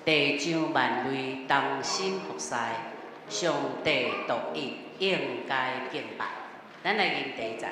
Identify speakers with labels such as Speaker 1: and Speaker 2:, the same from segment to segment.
Speaker 1: 地上萬類同心服侍，上帝獨一應該敬拜。咱來吟第一節。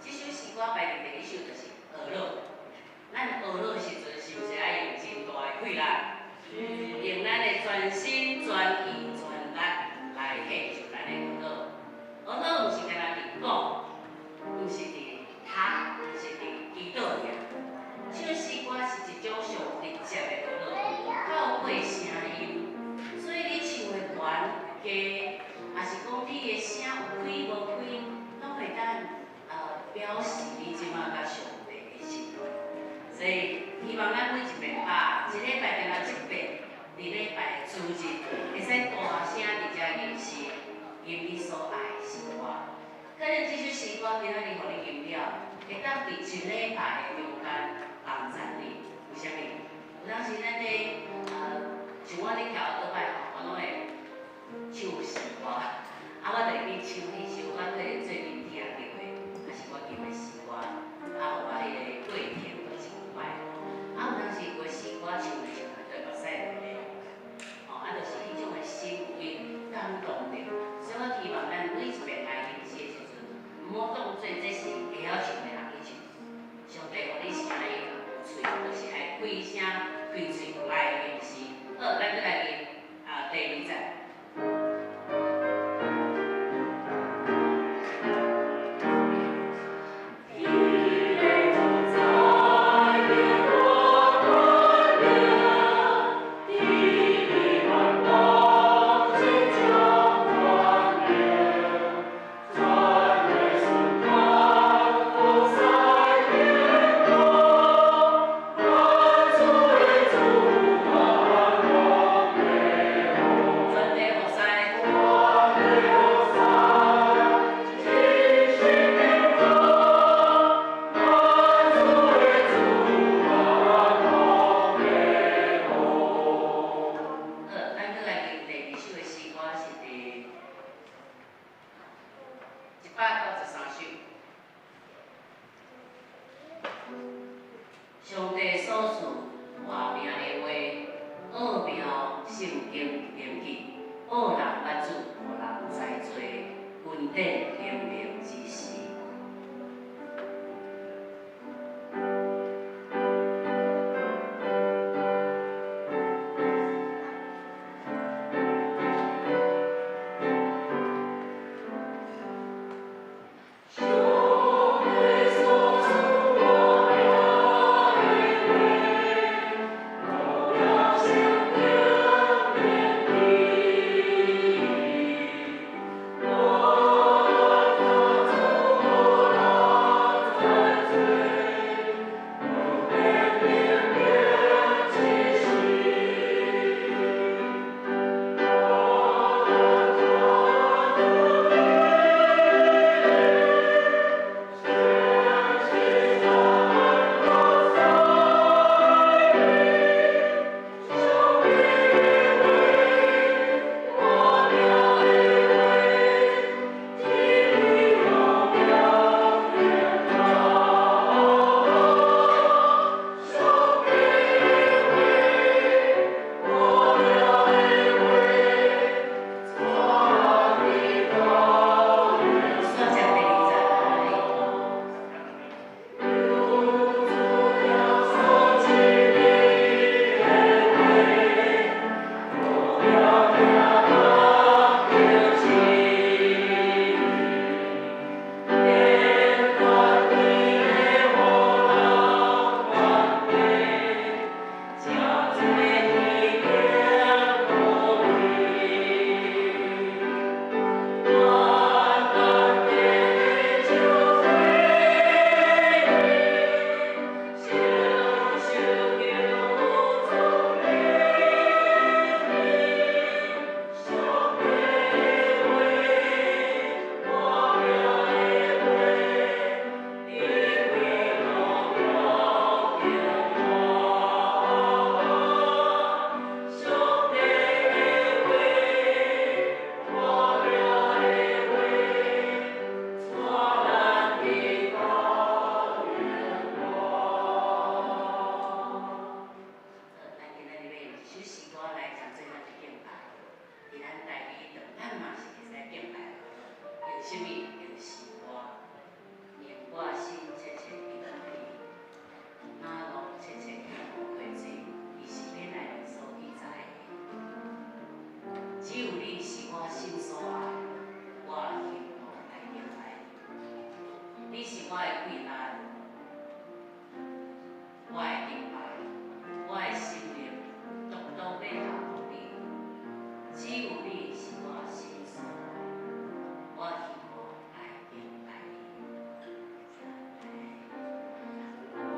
Speaker 1: 這首詩歌排佇第一首就是哀禱。咱哀禱的時陣，是毋是愛用真大的氣力？用咱的全心全意全力來獻上咱的哀禱。哀禱毋是干焦佇講，毋是佇讀，是佇祈禱爾。唱詩歌是一種上直接的哀禱，透過聲音，所以你唱的懸低，抑是講你的聲有開無開，攏會當表示你這馬佮上帝的親近。所以希望咱每一遍把一禮拜干焦這遍，佇禮拜的主日，會使大聲佇遮吟詩，吟你所愛的詩歌。可能這首詩歌今仔日予你吟了，會當佇一禮拜的中間幫助你。為啥物？有當時咱咧像我咧徛倒擺吼，我攏會唱詩歌，啊，我就會去唱彼首我可能最近聽著的，抑是我吟的詩歌，啊，予我彼个過程就真快。啊，有當時有的詩歌唱咧唱咧，就目屎就會流，吼，啊，就是彼種的心有感動著。所以我希望咱每一遍來吟詩的時陣，毋好當做這是會曉唱的人去唱。上帝予你聲音有喙，就是愛開聲開喙來吟詩。好，咱閣來吟啊第二節。好，咱閣來吟第二首的詩歌，是佇193首。上帝所賜活命的話，奧妙聖經連記，報人捌主，予人知罪，恩典靈明之時。只有你是我心所愛，我幸福愛敬拜你。你是我的氣力，我的敬拜，我的心靈，獨獨欲降服你。只有你是我心所愛，我幸福愛敬拜你。我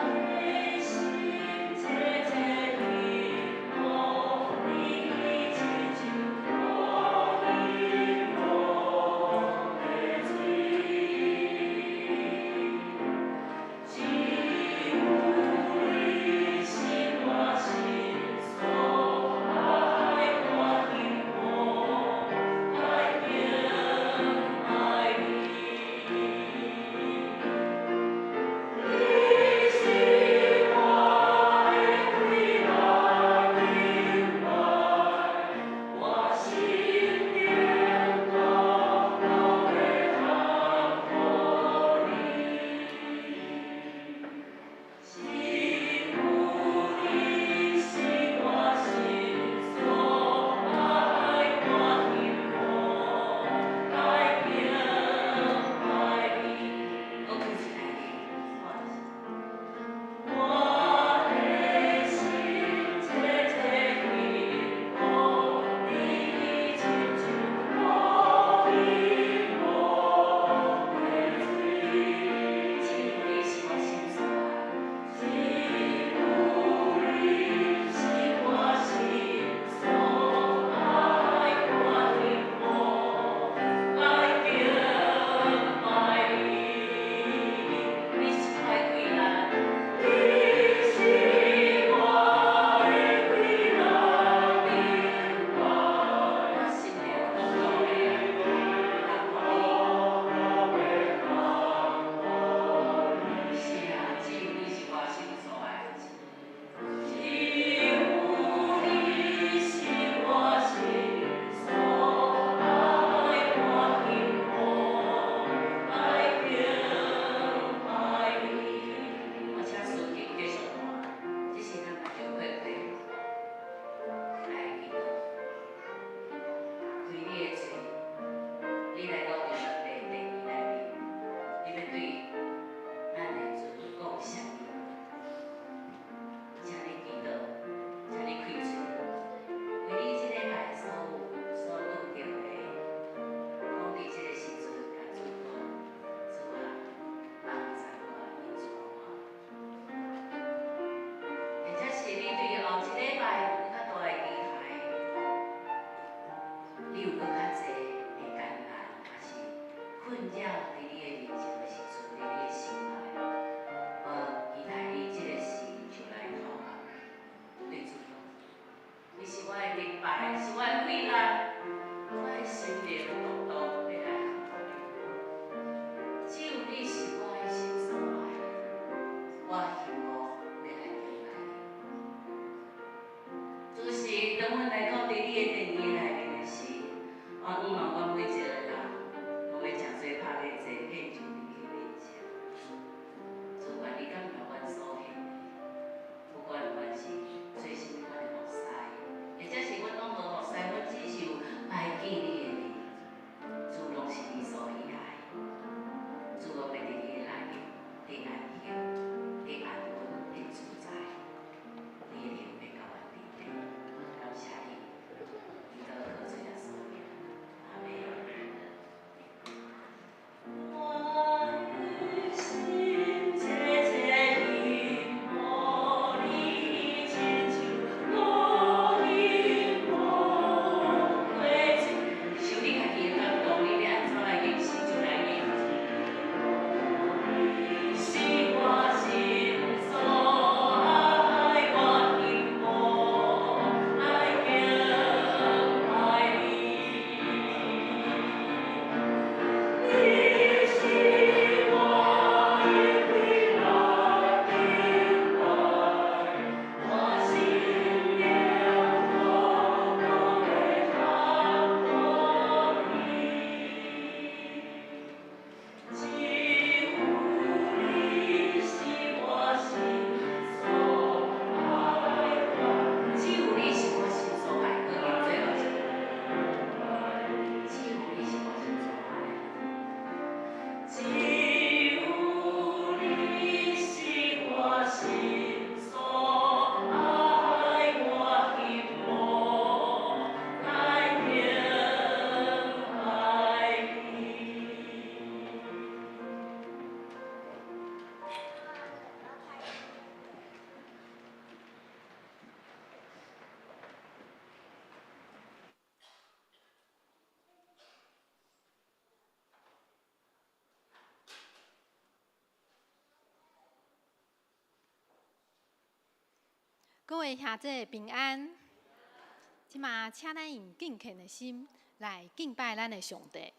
Speaker 1: 的心切切希望你，親像雨落的水，只有
Speaker 2: 位兄姊平安。這馬請咱用敬虔的心來敬拜咱的上帝。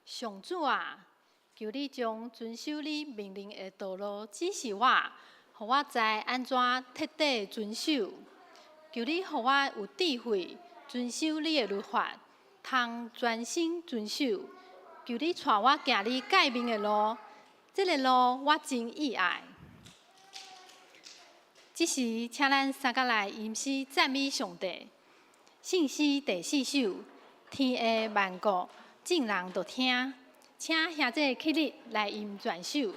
Speaker 2: 上主啊，求你將遵守你命令的道路指示我，予我知按怎徹底遵守。求你予我有智慧，遵守你的律法，通專心遵守。求你帶我行你誡命的路，這个路我真喜愛。這時，請咱三個來吟詩讚美上帝。聖詩第四首，天下萬國眾人都聽，請兄弟起立來吟全首。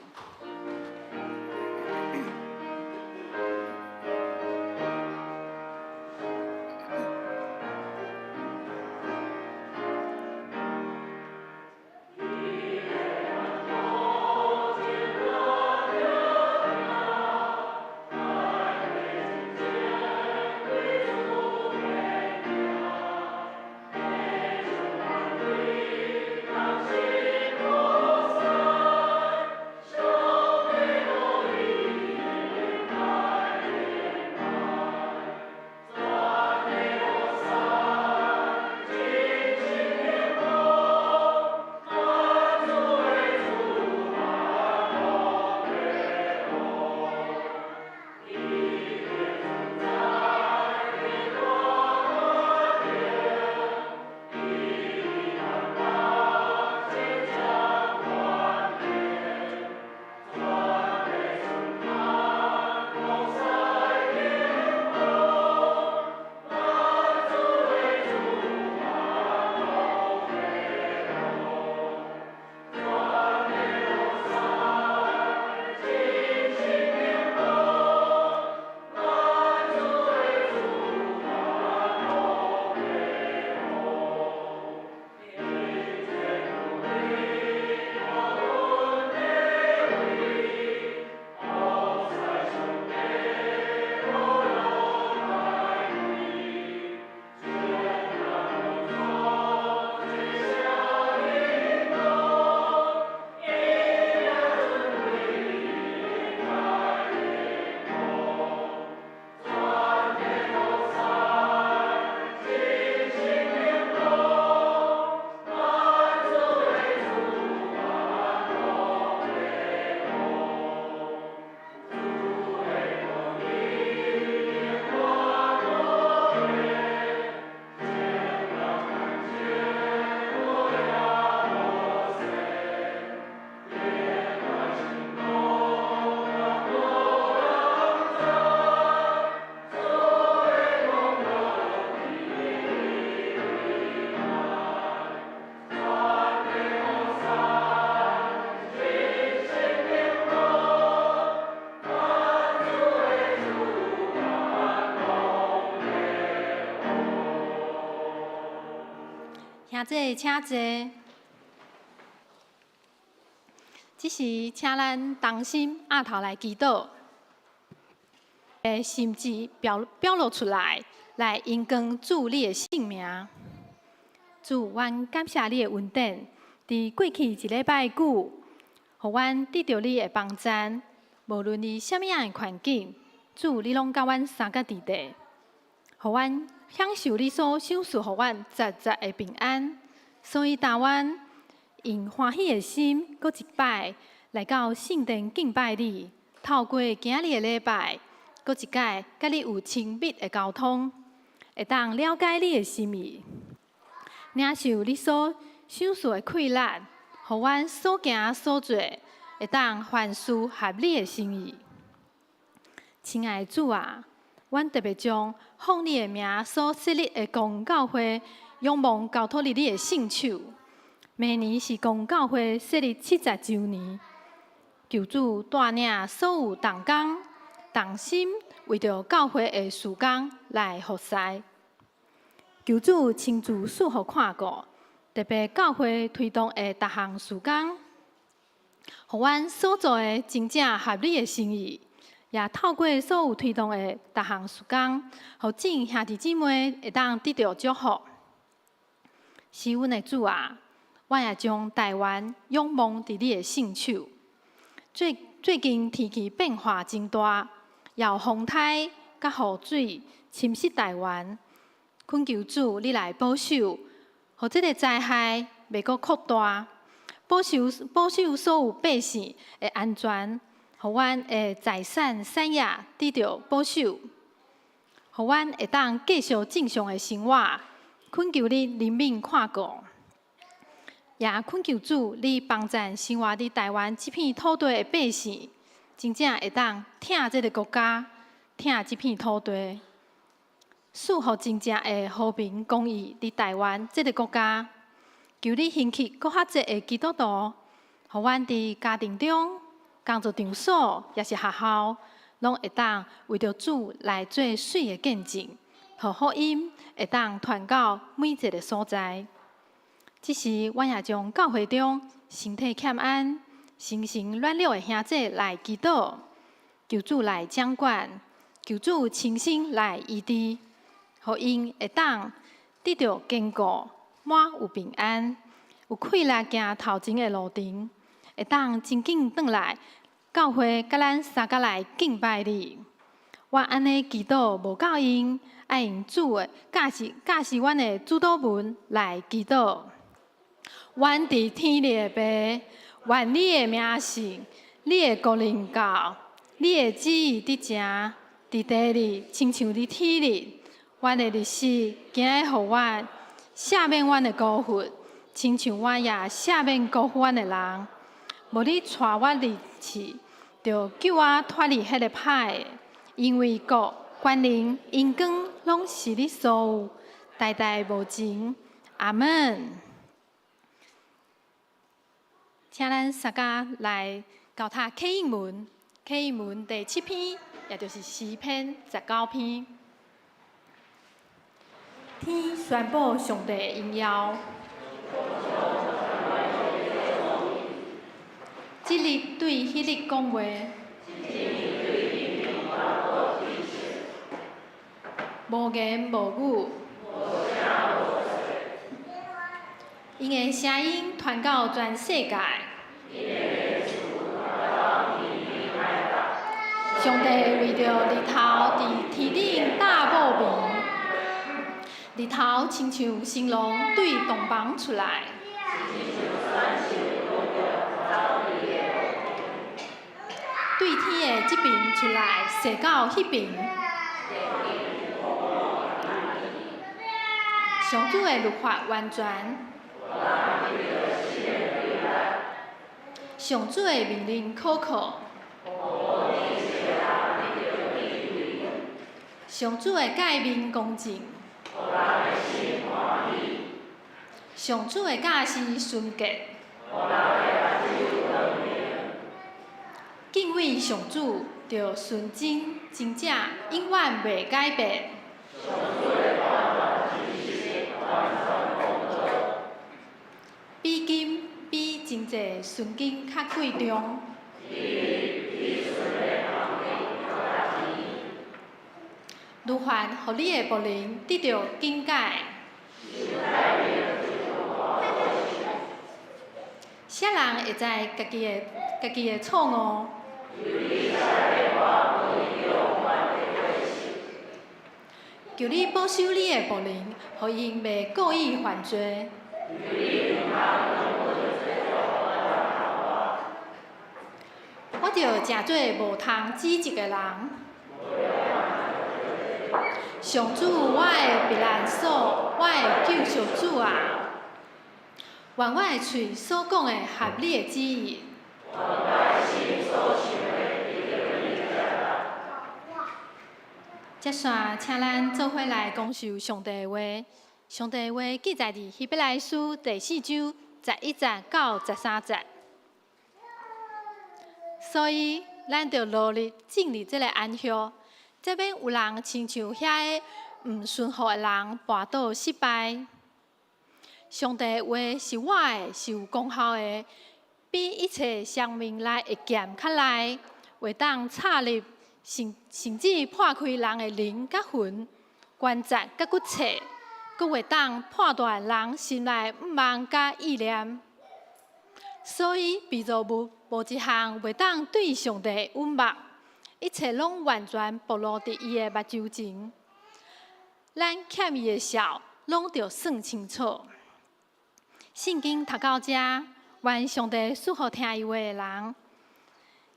Speaker 3: Thank
Speaker 2: 兄弟，請坐。這時，請咱同心徼頭來祈禱，的心志表露出來，來榮光主你的聖名。主，阮感謝你的恩典，佇過去一禮拜久，予阮得著你的幫贊。無論佇啥物樣的環境，主你攏佮阮相佮佇佇，予阮享受你所賞賜予阮實在的平安。所以，當阮用歡喜的心，閣一擺來到聖殿敬拜你，透過今日的禮拜，閣一擺佮你有親密的溝通，會當了解你的心意，領受你所賞賜的氣力，予阮所行所做會當凡事合你的心意。親愛的主啊，阮特別將奉你的名所設立的公教會，仰望交託佇你的聖手。明年是公教會設立70週年，求主帶領所有同工同心，為著教會的事工來服侍。求主親自賜福看顧，特別教會推動的逐項事工，予阮所做的真正合你的心意，也透過所有推動的逐項事工，予眾兄弟姊妹會當得著祝福。是阮的主啊，我也將台灣仰望佇你的聖手。最近天氣變化真大，有風颱佮雨水侵襲台灣，懇求主你來保守，予這个災害袂閣擴大，保守所有百姓的安全，予阮的財產產業得著保守，予阮會當繼續正常的生活。懇求你憐憫看顧，也懇求主你幫贊生活佇台灣這片土地的百姓，真正會當疼這个國家，疼這片土地，賜予真正的和平公義佇台灣這个國家。求你興起閣較濟的基督徒，予阮佇家庭中、工作場所，抑是學校，攏會當為著主來做媠的見證，予福音會當傳到每一个所在。這時，阮也將教會中身體欠安、心神軟弱的兄弟來祈禱，求主來掌管，求主親身來醫治，予𪜶會當得著堅固、滿有平安，有氣力行頭前的路程，會當真緊轉來教會，佮咱相佮來敬拜你。我按呢祈禱，無夠閒，愛用主的教示教示阮的主禱文來祈禱。阮佇天裡的父，願你的名聖，你的國臨到，你的旨意得成，佇地裡親像佇天裡。阮的日食今日予阮，赦免阮的過犯，親像阮也赦免過犯阮的人。無你帶阮入試，著救我脫離彼个歹的。因為國、權能、榮光，攏是你所有，代代無盡。阿門。請咱相佮來𠢕讀啟應文，啟應文第七篇，也就是詩篇19篇。天宣布上帝的榮耀，這日對彼日講話，無言無語，𪜶的聲音傳到全世界。上帝為著日頭佇天頂搭布暝，日頭親像新郎對洞房出來。對天的這爿出來，踅到彼爿。上主的律法完全。上主的命令可靠。上主的誡命公正。上主的教示純潔。敬畏上主，著純真，真正永遠袂改變。真濟純金較貴重。女凡予你的僕人得著警戒。啥人會知家己的錯誤？求你保守你的僕人，予𪜶袂故意犯罪。我著成做無通指責的人。上主，我的避難所，我的救贖主啊！願我的喙所講的合你的旨意。接續，請咱做伙來講授上帝的話。上帝的話記載佇希伯來書第四章十一節到十三節。所以，咱著努力進入這个安息，才免有人親像遐个毋順服的人跋倒失敗。上帝的話是活的，是有功效的，比一切雙面利的劍較利，會當插入，甚至破開人的靈佮魂、關節佮骨刺，閣會當判斷人心內向望佮意念。所以，被造物無一項袂當對上帝隱瞞，一切攏完全暴露佇伊的目睭前。咱欠伊的數，攏著算清楚。聖經讀到遮，願上帝賜福聽伊話的人。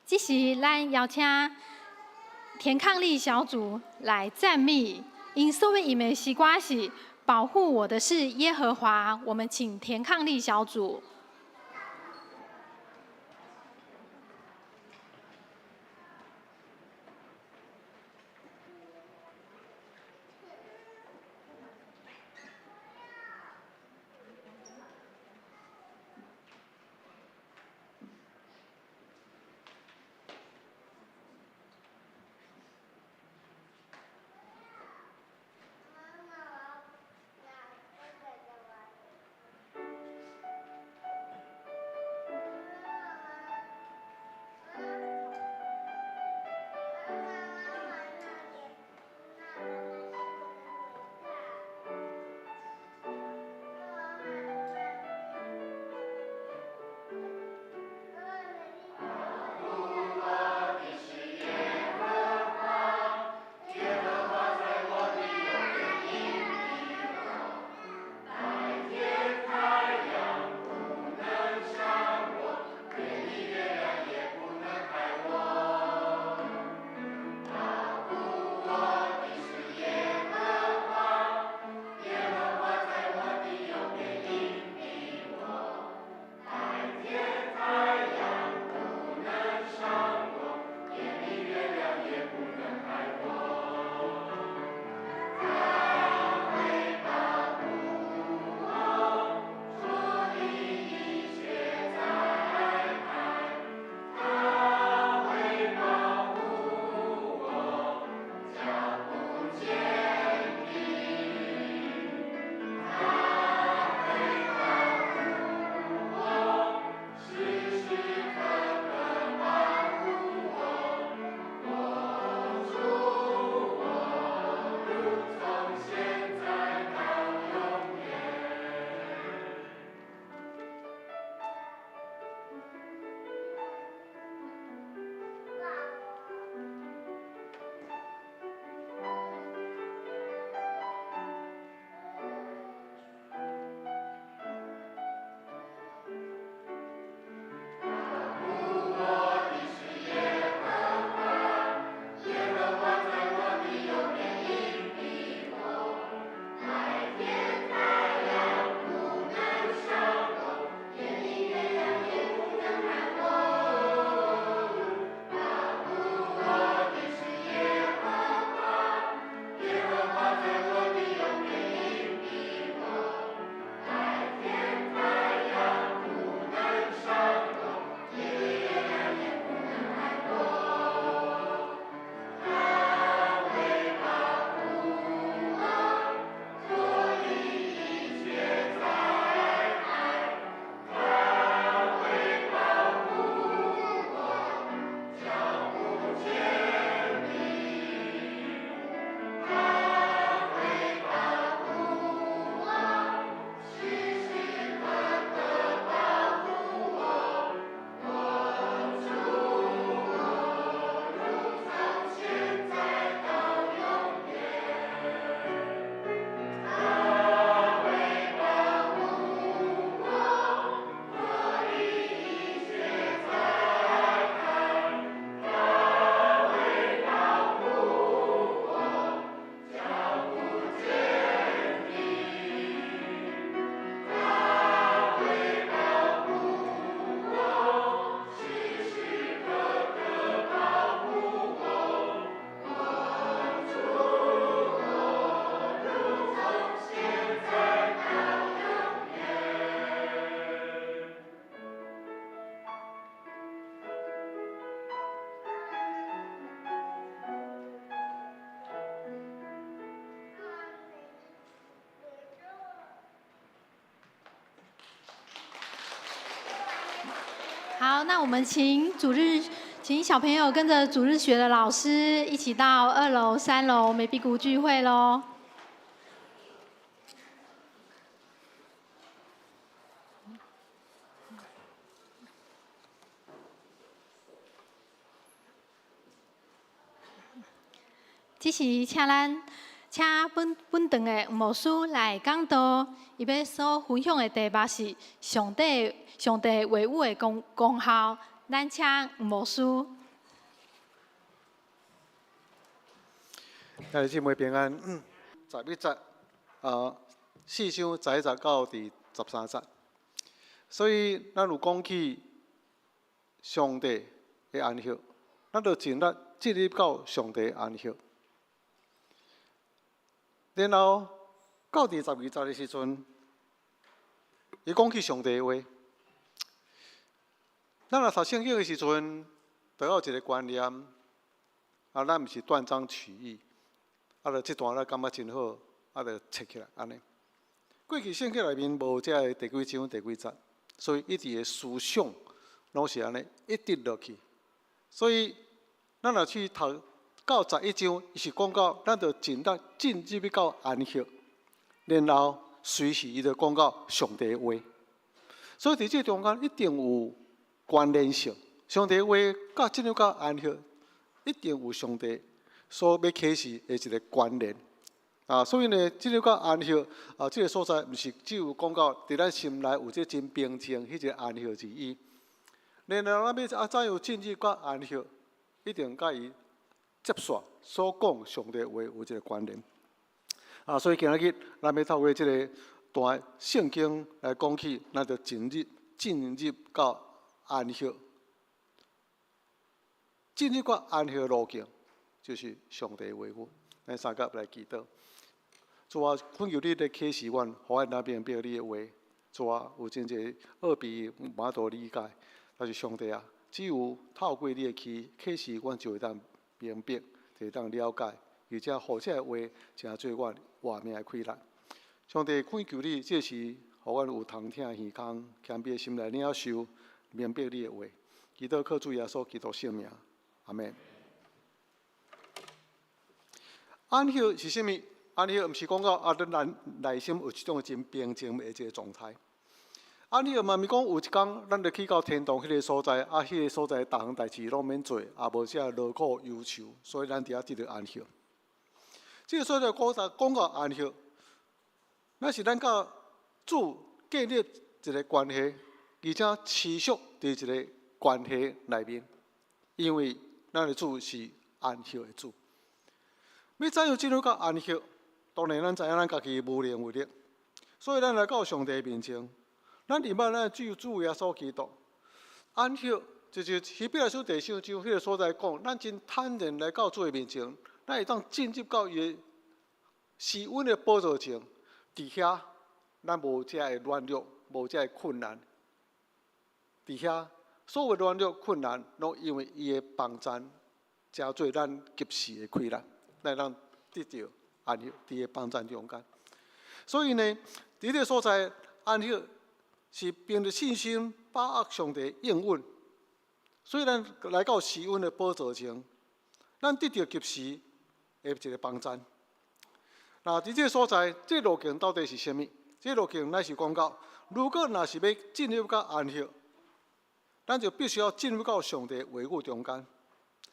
Speaker 2: 這時，咱邀請田抗力小組來讚美。𪜶所欲吟的詩歌是《保護我的是耶和華》。我們請田抗力小組。好，那我們請主日，請小朋友跟着主日學的老師一起到二樓、三樓美比谷聚會嘍。這時，請咱請本本堂的牧師來講道，伊欲所分享的題目是上帝上帝話語的功功效。咱請牧師。
Speaker 3: 兄弟姊妹平安。11節，啊，四章十一節到第13節。所以，咱有講起上帝的安息，咱就盡力進入到上帝的安息。然後到第12節的時陣，伊講起上帝的話。咱若讀聖經的時陣，就要有一個觀念，啊，咱毋是斷章取義，啊，就這段咱感覺真好，啊，就切起來按呢。過去聖經內面無這个第幾章第幾節，所以一直的思想攏是按呢，一直落去。所以咱若去讀到11章，伊是講到咱著盡力進入去到安息，然後隨時伊就講到上帝的話。所以佇這中間一定有關聯性，上帝話佮進入到安息，一定有上帝所欲啟示的一個關聯。啊，所以呢，進入到安息啊，這個所在毋是只有講到佇咱心內有這真平靜，彼個安息而已。然後咱欲啊怎樣進入到安息，一定佮伊接續所講上帝話有一個關聯。啊，所以今仔日咱欲透過這个段聖經來講起，咱就進入到安息，進入到安息的路徑，就是上帝話語。咱三甲來祈禱。主啊，懇求你來啟示阮，予阮會明白你的話。主啊，有真濟奧秘無法度理解，但是上帝啊，只有透過你的啟啟示，阮就會當明白，就會當了解，而且予這个話成做阮活命的氣力。上帝懇求你，這時予阮有通聽耳孔，謙卑的心來領受，明白你的話。祈禱靠主耶穌基督聖名，阿們。安息是啥物？安息毋是講到啊，咱內心有一種真平靜的一個狀態。安息嘛毋是講有一工，咱就去到天堂彼个所在，啊，彼个所在逐項代誌攏免做，也無啥勞苦憂愁，所以咱佇遐得著安息。這个所在講講到安息，那是咱佮主建立一個關係，而且持續佇一個關係內面，因為咱的主是安息的主。欲怎樣進入到安息？當然，咱知影咱家己無能為力，所以咱來到上帝面前，咱認捌咱的主主耶穌基督。安息就是希伯來書第四章彼个所在講，咱真坦然來到主的面前，咱會當進入到伊的施恩的寶座前，佇遐咱無這个軟弱，無這个困難。佇遐所有軟弱困難，攏因為伊的幫贊，成做咱及時的氣力，來咱得著安息佇伊幫贊中間。所以呢，佇這个所在，安息是憑著信心把握上帝應允。所以咱來到施恩的寶座前，咱得著及時的一個幫贊。那佇這个所在，這个路徑到底是啥物？這个路徑乃是講到，如果若是欲進入到安息，咱就必須要進入到上帝話語中間。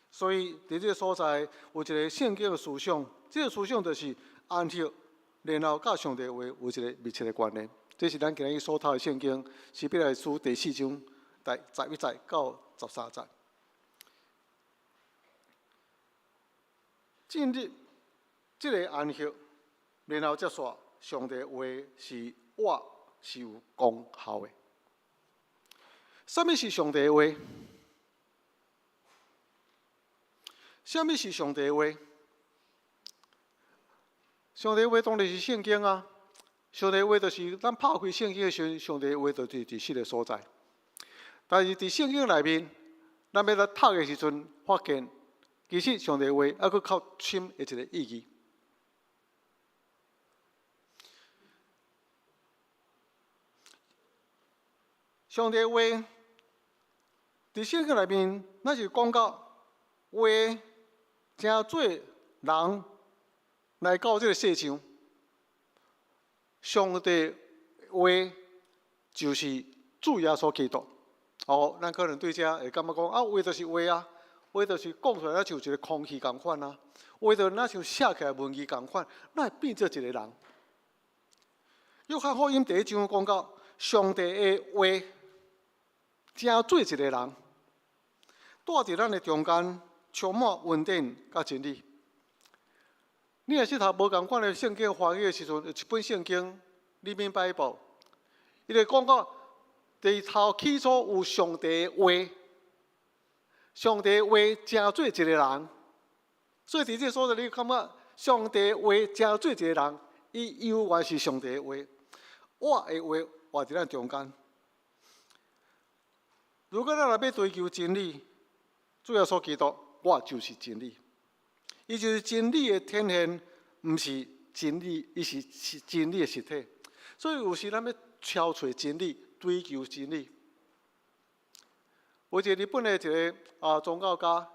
Speaker 3: 所以，佇這个所在有一個聖經的思想，這个思想就是安息，然後佮上帝話有一個密切的關聯。這是咱今日所讀的聖經，希伯來書第四章第11節到13節。進入這个安息，然後接續上帝話是我是有功效的。啥物是上帝的話？啥物是上帝的話？上帝的話當然是聖經啊！上帝的話就是咱拍開聖經的時陣，上帝的話就是佇彼个所在。但是佇聖經內面，咱欲來讀的時陣，發現其實上帝的話猶閣較深的一個意義。上帝的話佇聖經內面，咱是講到話成做人來到這个世上，上帝話就是主耶穌基督。哦，咱可能對這會感覺講啊，話就是話啊，話就是講出來，若像一个空氣仝款啊，話就若像寫起來文字仝款，哪會變做一個人？約翰福音第一章講到，上帝的話成做一个人，住佇咱的中間，充滿恩典佮真理。你若是讀無仝款的聖經翻譯的時陣，有一本聖經裡面 Bible，伊就講到佇頭起初有上帝的話，上帝的話成做一个人，所以佇這个所在，你感覺上帝的話成做一个人，伊猶原是上帝的話，活的話活佇咱中間。如果咱若欲追求真理，主耶穌基督，我就是真理。伊就是真理的顯現，毋是真理，伊是真理的實體。所以有時咱欲搜揣真理，追求真理。有一个日本的一个宗教家，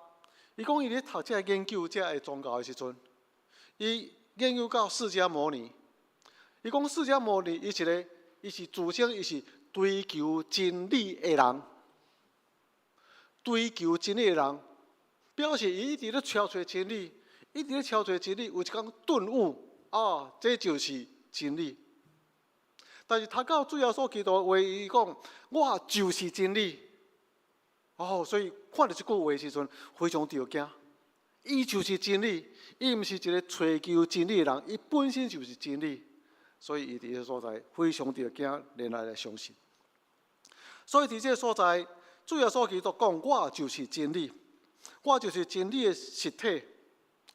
Speaker 3: 伊講伊咧讀這个研究這个宗教的時陣，伊研究到釋迦牟尼。伊講釋迦牟尼，伊一个，伊是自稱伊是追求真理的人，追求真理的人，表示伊一直咧搜揣真理，一直咧搜揣真理，有一工頓悟，啊，這就是真理。但是讀到主耶穌基督的話，伊講我就是真理。哦，所以看著這句話的時陣，非常著驚。伊就是真理，伊毋是一个追求真理的人，伊本身就是真理。所以伊佇這个所在非常著驚，然後來相信。所以佇這个所在，主耶穌基督講我就是真理，我就是真理的實體。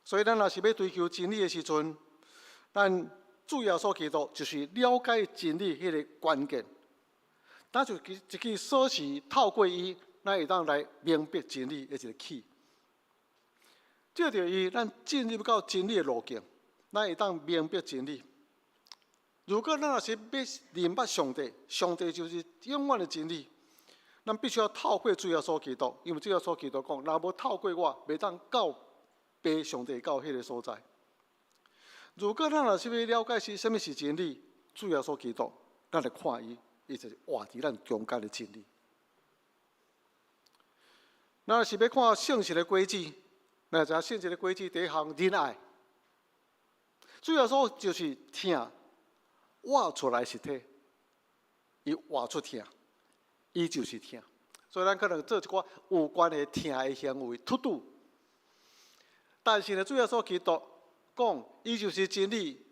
Speaker 3: 所以咱若是欲追求真理的時陣，咱主耶穌基督就是了解真理彼个關鍵。咱就一支鎖匙透過伊，咱會當來明白真理的一個 key。藉著伊，咱進入到真理的路徑，咱會當明白真理。如果咱若是欲認捌上帝，上帝就是永遠的真理。咱必須要透過主耶穌基督，因為主耶穌基督講，若無透過我，袂當到父上帝到彼个所在。如果咱若是欲了解是啥物是真理，主耶穌基督，咱來看伊，伊就是活佇咱中間的真理。咱若是欲看聖實的果子，咱就知影聖實的果子第一項仁愛。主耶穌就是疼活出來實體，伊活出疼，伊就是疼。所以咱可能做一寡有關的疼的行為，to do。但是呢，主耶穌基督講，伊就是真理，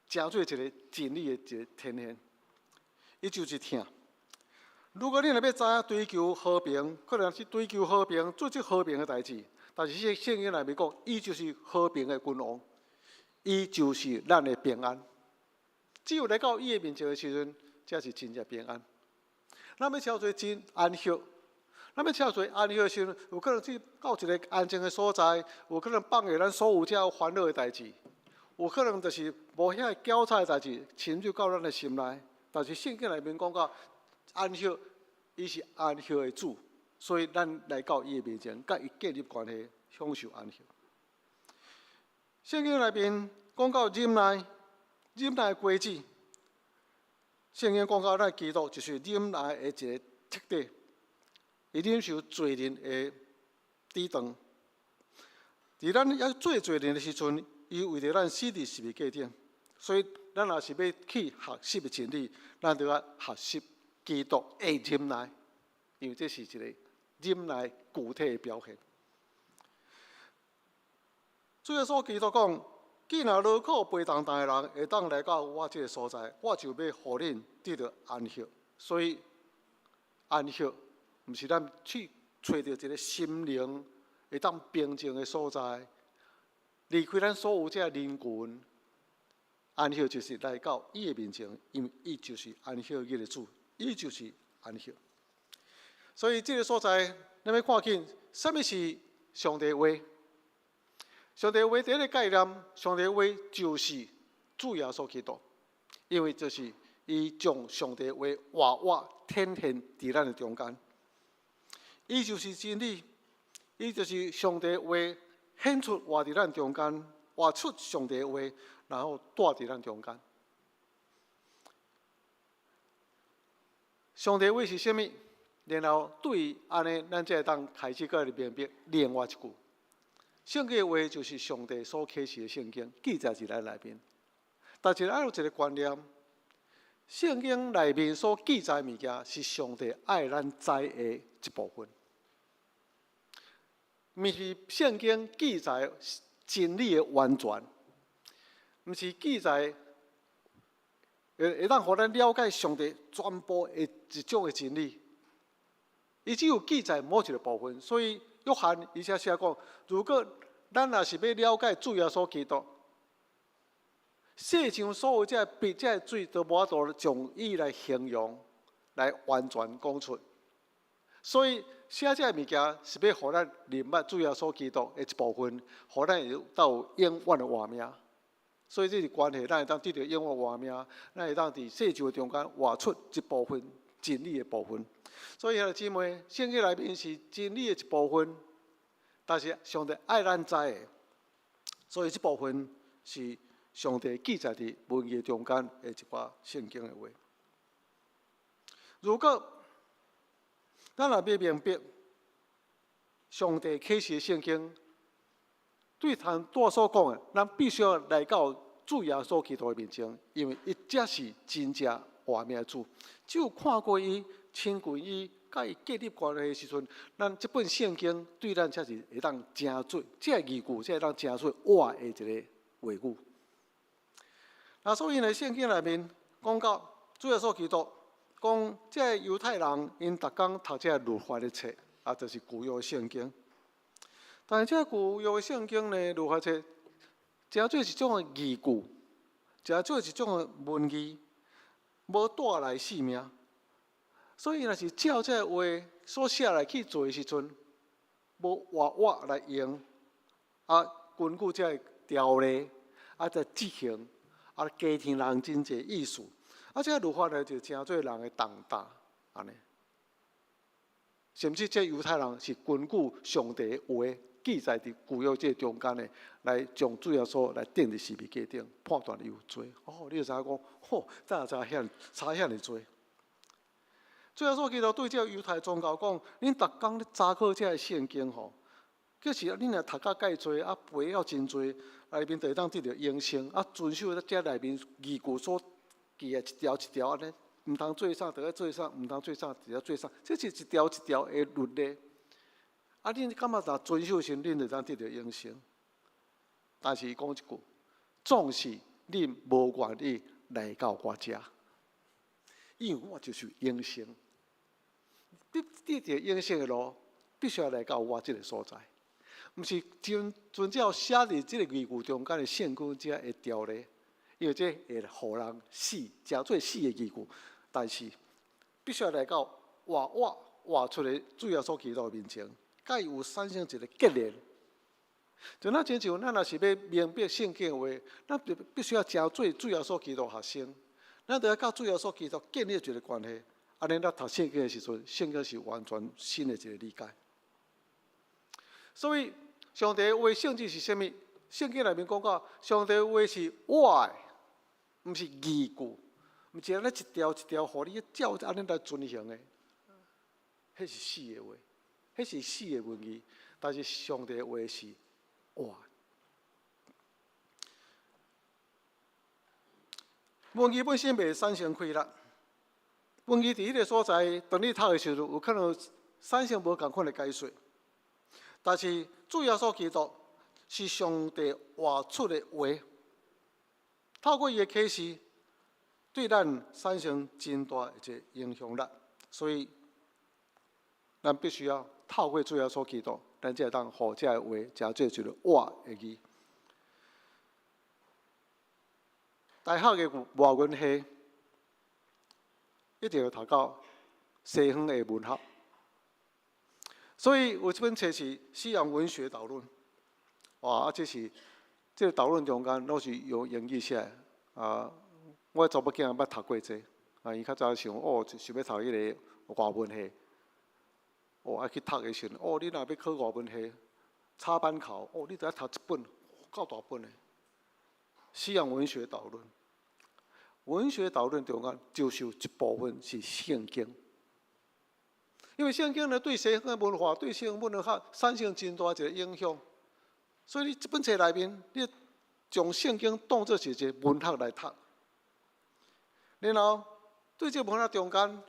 Speaker 3: 成做一个真理的一个顯現，伊就是疼。如果你若欲知影追求和平，可能是追求和平，做這和平的代誌。但是聖經內面講，伊就是和平的君王，伊就是咱的平安。只有來到伊的面前的時陣，才是真正平安。咱欲搜尋真安息，咱欲搜尋安息的時陣，有可能去到一个安靜的所在，有可能放下咱所有這煩惱的代誌，有可能就是無遐攪吵的代誌侵入到咱的心內。但是聖經內面講到安息，伊是安息的主，所以咱來到伊的面前，佮伊建立關係，享受安息。聖經內面講到忍耐，忍耐的果子。聖經講到咱基督就是忍耐的一个徹底，伊忍受罪人的抵擋。佇咱猶做罪人的時陣，伊為著咱死佇十字架頂。所以，咱若是欲去學習的真理，咱就愛學習基督的忍耐，因為這是一个忍耐具體的表現。主耶穌基督講：既然勞苦背重擔的人會當來到我這个所在，我就欲予恁得著安息。所以，安息毋是咱去揣著一个心靈會當平靜的所在，離開咱所有這人群。安息就是來到伊的面前，因為伊就是安息日的主，伊就是安息。所以這个所在，咱欲看見啥物是上帝話？上帝話第一个概念，上帝話就是主耶穌基督，因為這是伊將上帝話活活顯現佇咱的中間。伊就是真理，伊就是上帝話顯出活佇咱中間，活出上帝話，然後住佇咱中間。上帝話是啥物？然後對按呢，咱才會當開始閣來明白另外一句。聖經話就是上帝所啟示的聖經，記載佇咱內面。但是愛有一個觀念，聖經內面所記載的物件是上帝愛咱知的一部分，毋是聖經記載真理的完全，毋是記載會會當予咱了解上帝全部的一種的真理。伊只有記載某一個部分，所以約翰伊才寫講：如果咱若是欲了解主耶穌基督，世上所有這個筆、這個水都無法度將伊來形容、來完全講出。所以寫這個物件是欲予咱認捌主耶穌基督的一部分，予咱會當有永遠的活命。所以這是關係，咱會當得著永遠活命，咱會當佇世上中間活出一部分真理的部分。所以兄弟姊妹，聖經內面是真理的一部分，但是上帝愛咱知的，所以這部分是上帝記載佇文字中間的一寡聖經的話。如果咱若欲明白上帝啟示的聖經，對頭拄所講的，咱必須要來到主耶穌基督的面前，因為伊才是真正活命的主。只有看過伊、親近伊、佮伊建立關係的時陣，咱這本聖經對咱才是會當成做，這个字句才會當成做活的一个話語。那所以呢，聖經內面講到主耶穌基督講，這个猶太人𪜶逐工讀這个律法的冊，啊，就是舊約聖經。但是這个舊約聖經呢，律法冊，誠做一種的字句，誠做一種的文字，無帶來性命。所以，若是照這个話所寫來去做的時陣，無活活來用，啊，根據這个條例，啊，來執行，啊，加添人真濟意思，啊，這个律法呢，就成做人的重擔，按呢。甚至這猶太人是根據上帝的話記載佇舊約這中間的，來將主耶穌來釘佇十字架頂，判斷伊有罪。哦，你就知影講，吼，早知遐差遐爾濟。主耶穌基督對這個猶太宗教講：恁逐工咧查考這个聖經吼，其實恁若讀甲蓋濟，啊背了真濟，內面就會當得著永生，啊遵守這內面字句所記的一條一條按呢，毋通做啥，就愛做啥，毋通做啥，就愛做啥，這是一條一條的律例。啊，恁感覺若遵守時，恁就當得著永生。但是伊講一句，總是恁無願意來到我遮，因為我就是永生。你得著永生的路，必須要來到我這个所在，毋是遵遵照寫佇這个字句中間的聖經這个條例，因為這會予人死，成做死的字句。但是必須要來到活活活出的主耶穌基督的面前，佮伊有產生一个結連。就若親像咱若是欲明白聖經的話，咱就必須要成做主耶穌基督學生，咱就愛佮主耶穌基督建立一个關係。按呢，咱讀聖經的時陣，聖經是完全新的一个理解。所以，上帝話性質是啥物？聖經內面講到，上帝話是活的，毋是字句，毋是按呢一條一條，予你照按呢來遵行的。彼是死的話，彼是死的文字。但是上帝話是活的。文字本身袂產生氣力。文字佇彼个所在，當你讀的時陣，有可能產生無仝款的解說。但是主耶穌基督是上帝活出的話，透過伊的啟示，對咱產生真大的一個影響力。所以，咱必須要透過主耶穌基督，咱才會當予這个話成做一個活的字。大學的外文系。一定會讀到西方的文學，所以有這本冊是《西洋文學導論》。哇！啊，這是這个導論中間攏是用英語寫的。啊，我的查某囝捌讀過這個。啊，伊較早想哦，想欲讀彼个外文系，哦，愛去讀的時陣，哦，你若欲考外文系，插班考，哦，你著愛讀一本夠大本的《西洋文學導論》。文學導論中間就是有一部分是聖經，因為聖經呢對西方的文化、對西方文化產生真大一個影響，所以你這本冊內面，你將聖經當做是一個文學來讀，然後對這個文學中間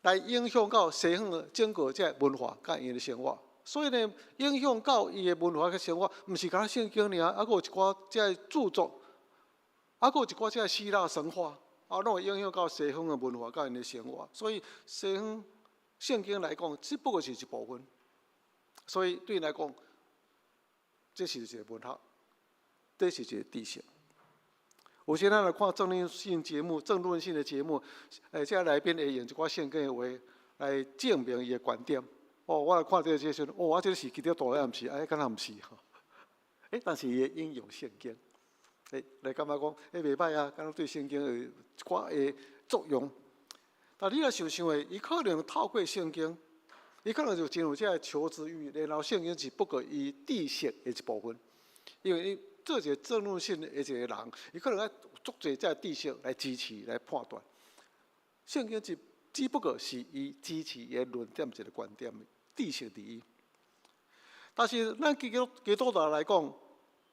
Speaker 3: 來影響到西方的整個這個文化佮𪜶的生活。所以呢，影響到伊的文化佮生活，毋是干焦聖經爾，猶閣有一寡這個著作。啊，閣有一寡這個希臘神話，啊，攏會影響到西方的文化佮𪜶的生活。所以西方聖經來講，只不過是一部分。所以對𪜶來講，這是一個文學，這是一個知識。有時咱來看政論性節目、政論性的節目，這來賓會用一寡聖經的話來證明伊的觀點。哦，我來看這個時陣，哦，啊，這個是基督徒抑毋是？哎，敢若毋是吼？欸，但是伊會引用聖經。欸，來感覺講，欸，袂䆀啊，敢若對聖經有一寡的作用。但你若想想的，伊可能透過聖經，伊可能就真有這个求知欲，然後聖經只不過伊知識的一部分。因為伊做一個政論性的一個人，伊可能愛足濟這個知識來支持、來判斷。聖經只不過是伊支持伊的論點一個觀點，知識佇伊。但是咱基督徒來講，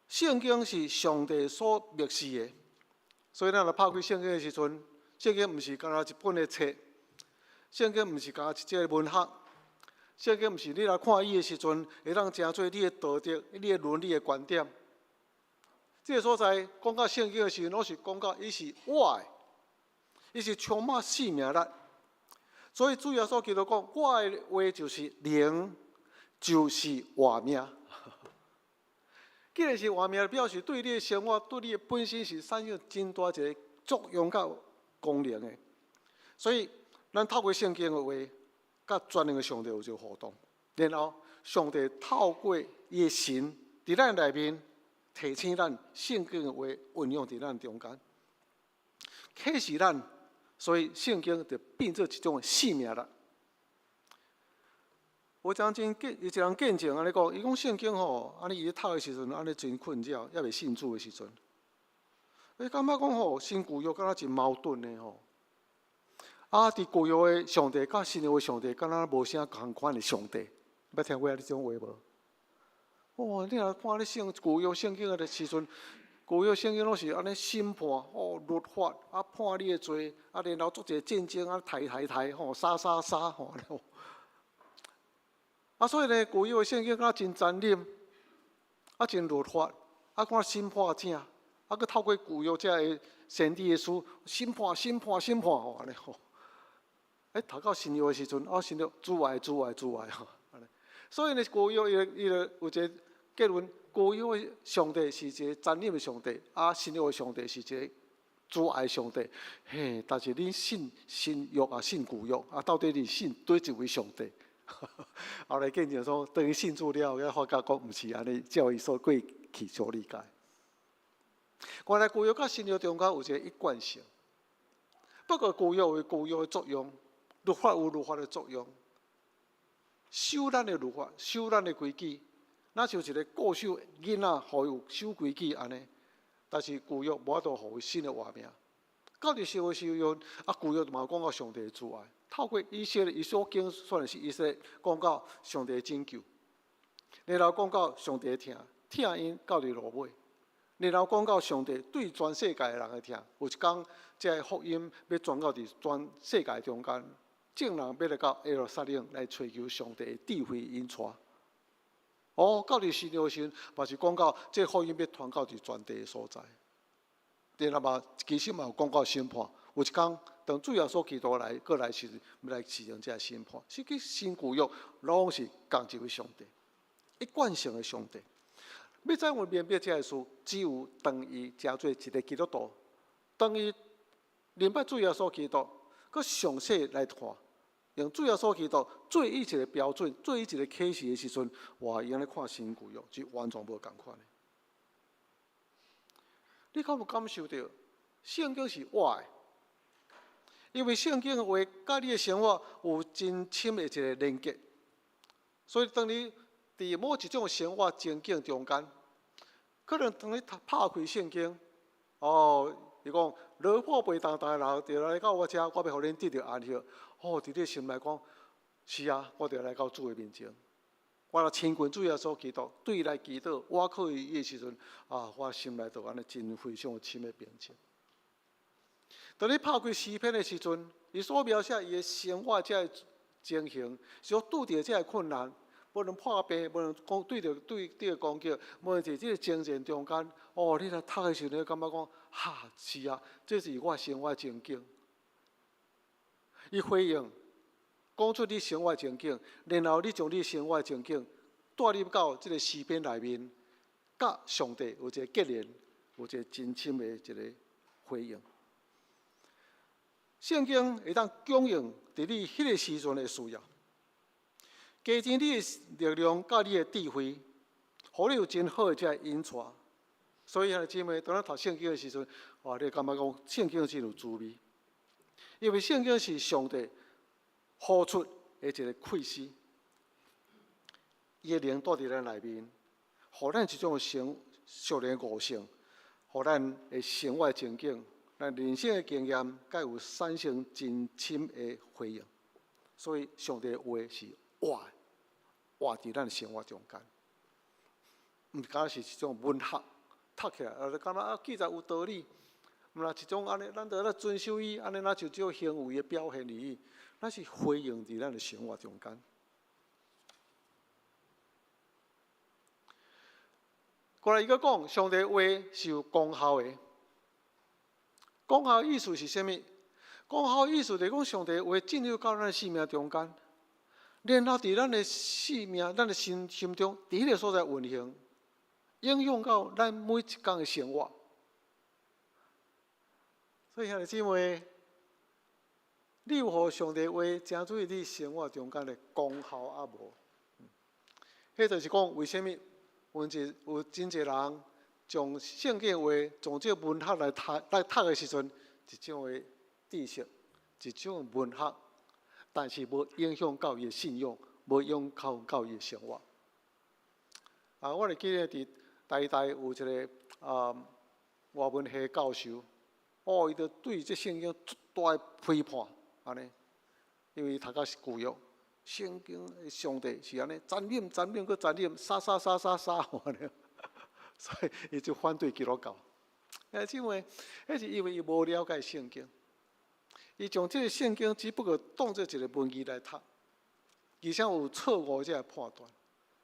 Speaker 3: 聖經是上帝所默示的，所以咱若拍開聖經的時陣，聖經毋是干焦一本的冊，聖經毋是干焦一個文學，聖經毋是你來看伊的時陣，會當成做你的道德、你的倫理的觀點。這個所在講到聖經的時陣，攏是講到伊是活的，伊是充滿生命力。所以主耶穌基督講：我的話就是靈，就是活命。既然是活命，表示對你的生活、對你的本身是產生真大一個作用佮功能的。所以，咱透過聖經的話，佮全能的上帝有一個互動。然後，上帝透過伊的神佇咱內面提醒咱聖經的話運用佇咱中間，啟示咱，所以聖經就變做一種的生命力。有一人真見，有一人見證按呢講，伊講聖經吼，按呢伊咧讀的時陣，按呢真困擾，猶未信主的時陣，伊感覺講吼，新舊約敢若真矛盾的吼。啊，佇舊約的上帝佮新約的上帝，敢若無啥仝款的上帝。捌聽過按呢種話無？哦，你若看咧聖舊約聖經的時陣，舊約聖經攏是按呢審判，哦，律法啊判你的罪，啊然後足濟戰爭啊，刣刣刣吼，殺殺殺吼。啊，所以呢，舊約的聖經敢若真殘忍，啊真律法，啊看審判正，啊閣透過舊約這个先知的書審判、審判、審判吼，按呢吼。欸，讀到新約的時陣，哦，新約主愛、主愛、主愛吼，按呢。所以呢，舊約伊就有一個結論：舊約的上帝是一個殘忍的上帝，啊，新約的上帝是一個慈愛的上帝。嘿，但是恁信新約抑信舊約，啊，到底你信佗一位上帝？後來見證說，當伊信主了後，才發覺講毋是按呢，照伊所過去所理解。原來舊約佮新約中間有一個一貫性，不過舊約有舊約的作用，律法有律法的作用，守咱的律法，守咱的規矩，若像一個顧守囡仔，予伊有守規矩按呢。但是舊約無法度予伊新的活命。到佇新約時陣，啊舊約嘛有講到上帝的慈愛。透過以色列，伊所經算是以色列講到上帝的拯救，然後講到上帝的疼，疼𪜶到佇落尾，然後講到上帝對全世界的人的疼。有一工，這个福音欲傳到佇全世界中間，眾人欲來到耶路撒冷來揣求上帝的智慧引帶。哦，到佇新約時陣，嘛是講到這個福音欲傳到佇全地的所在。然後嘛，其實嘛有講到審判。有一工，當主耶穌基督來閣來時，欲來施行這个審判。實際新舊約攏是仝一位上帝，一貫性的上帝。欲怎樣明白這个事？只有當伊成做一個基督徒，當伊明白主耶穌基督，閣詳細來看，用主耶穌基督做伊一個標準，做伊一個啟示的時陣，哇！伊按呢看新舊約是完全無仝款的。你敢有感受著？聖經是活的，因為聖經的話佮你的生活有真深的一個連結，所以當你佇某一種生活情境中間，可能當你讀拍開聖經，哦，伊講勞苦背重擔的人，著來到我遮，我欲予恁得著安息。哦，佇你心內講，是啊，我著來到主的面前。我若親近主耶穌基督，對伊來祈禱，倚靠伊的時陣，啊，我心內就按呢真非常深的平靜。當你拍開詩篇的時陣，伊所描寫伊的生活這个情形，所拄著這个困難，無論破病，無論講對著對敵的攻擊，無論佇這个征戰中間，哦，你來讀的時陣，你感覺講，哈，是啊，這是我生活情景。伊回應，講出你生活情景，然後你將你生活情景帶入到這個詩篇內面，佮上帝有一個結連，有一個真深的一個回應。聖經會當供應佇你彼個時陣的需要，加添你的力量，佮你的智慧，予你有真好的這個引帶。所以兄弟姊妹，當咱讀聖經的時陣，哇，你會感覺講聖經真有滋味，因為聖經是上帝呼出的一個氣息，伊的靈住佇咱內面，予咱一種生屬靈的悟性，予咱的生活情景，咱人生的經驗，佮有產生真深的回應。所以上帝的話是活的，活佇咱的生活中間，毋是干焦是一種文學，讀起來啊，就感覺啊記載有道理，毋若一種按呢，咱著來遵守伊，按呢若就只有行為的表現而已。咱是回應佇咱的生活中間。過來伊閣講，上帝話是有功效的。功效意思是啥物？功效意思就是講，上帝話進入到咱的生命中間，然後佇咱的生命、咱的心心中，佇彼个所在運行，影響到咱每一工的生活。所以兄弟姊妹，你有予上帝話成做你生活中間的功效抑無？彼就是講，為啥物有一有真濟人將聖經話當做文學來讀來讀的時陣，一種的知識，一種文學，但是無影響到伊的信仰，無影響到伊的生活。啊，我會記得佇台大有一個啊外文系教授，哦，伊就對這聖經足大的批判，按呢，因為伊讀甲是舊約，聖經的上帝是按呢，殘忍、殘忍、閣殘忍，殺殺殺殺殺，按呢，所以伊就反對基督教。欸，因為，彼是因為伊無了解聖經，伊將這个聖經只不過當做一個文字來讀，而且有錯誤這个判斷。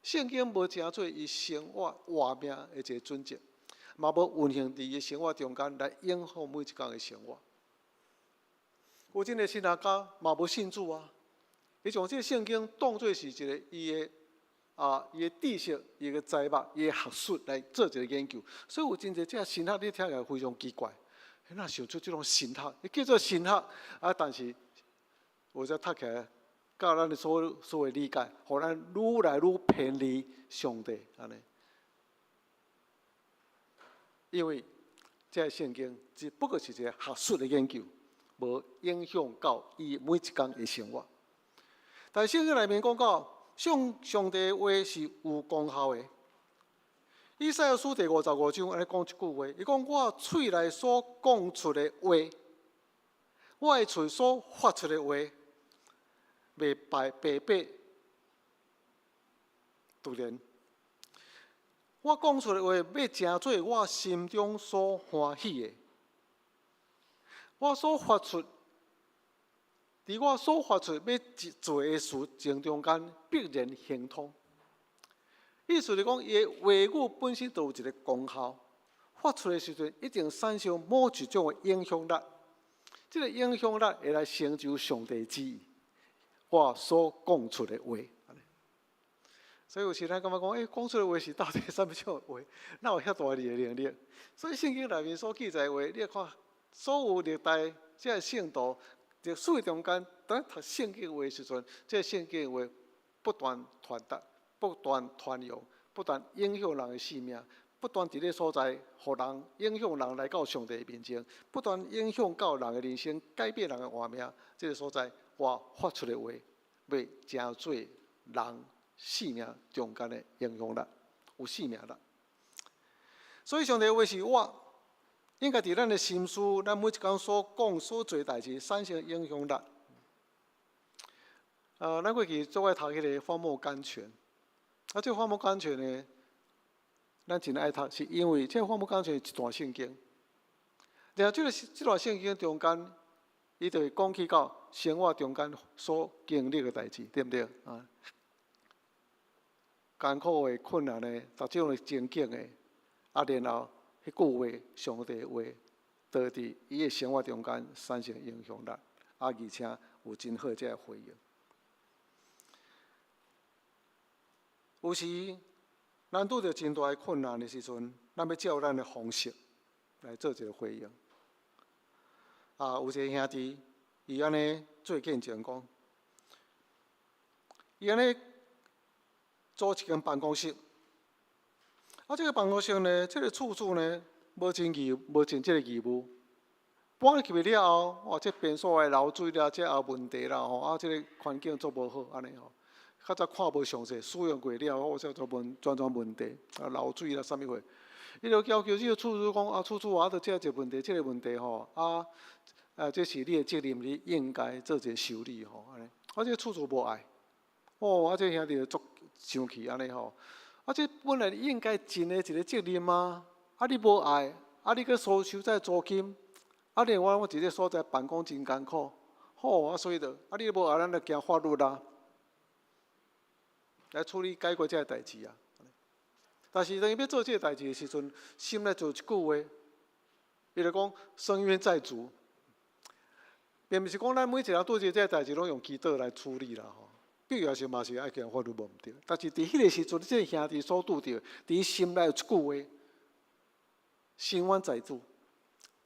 Speaker 3: 聖經無成做伊生活活命的一個準則，嘛無運行佇伊生活中間來影響每一工的生活。有真濟神學家嘛無信主啊，伊將這个聖經當做是一個伊的啊，伊的知識、伊的才學、伊的學術來做一個研究。所以有真濟這神學，你聽起來非常奇怪。哪想出這種神學？伊叫做神學啊，但是有陣讀起來，佮咱的所所謂理解，予咱愈來愈偏離上帝按呢。因為這个聖經只不過是一個學術的研究，無影響到伊每一工的生活。但聖經內面講到，上上帝的話是有功效的。以賽亞書第五十五章按呢講一句話，伊講我喙內所講出的話，我的喙所發出的話，袂白白白突然。我講出的話，欲成做我心中所歡喜的。我所發出，佇我所發出欲做的事情中間，必然亨通。意思是講，伊的話語本身就有一個功效，發出的時陣一定產生某一種的影響力。這個影響力會來成就上帝旨意。我所講出的話，所以有時咱感覺講，欸，講出的話是到底啥物種話？哪有遐大的能力？所以聖經內面所記載的話，你看所有歷代這个聖徒，歷史中間，當讀聖經話的時陣，這个聖經話不斷傳達、不斷傳揚、不斷影響人的生命，不斷佇咧所在，予人影響人來到上帝面前，不斷影響到人的人生，改變人的活命。這个所在，我發出的話，欲成做人生命中間的影響力，有生命力。所以上帝話是活，應該佇咱的心思，咱每一工所講所做代誌，產生影響力。咱過去足愛讀彼个《荒漠甘泉》，啊，這个《荒漠甘泉》呢，咱真愛讀，是因為這個《荒漠甘泉》是一段聖經。然後這段聖經中間，伊就會講起到生活中間所經歷的代誌，對毋對？啊，艱苦的、困難的、逐種的情景的，啊，然後彼句話，上帝話，就佇伊的生活中間產生影響力，啊，而且有真好這个回應。有時，咱拄著真大的困難的時陣，咱欲照咱的方式來做一个回應。啊，有一个兄弟，伊按呢做見證講，伊按呢租一間辦公室。啊，這个辦公室呢，這个厝主呢，無盡義，無盡這个義務。搬入去了後，哇，這便所的漏水啦，這也問題啦，吼，啊，這个環境足無好，按呢吼。較早看無詳細，使用過了後，這做問，種種問題，啊，漏水啦，啥物貨？伊就要求這个厝主講，啊，厝主啊，著這一个問題，這个問題吼，啊，啊，這是你的責任，你應該做一个修理吼，按呢。啊，這个厝主無愛，哦，啊，這个兄弟就足生氣按呢吼。啊，這本來應該盡的一个責任啊，啊，你無愛，啊，你閣收收這租金，啊，另外我佇這所在辦公真艱苦，吼，啊，所以就，啊，你無愛，咱就行法律啦。來處理解決這个代誌啊！但是當伊欲做這个代誌的時陣，心內就有一句話，伊就講：伸冤在主，並毋是講咱每一个人拄著這个代誌攏用祈禱來處理啦吼。必要時嘛是愛行法律無毋對。但是佇彼个時陣，這个兄弟所拄著，佇伊心內有一句話：伸冤在主，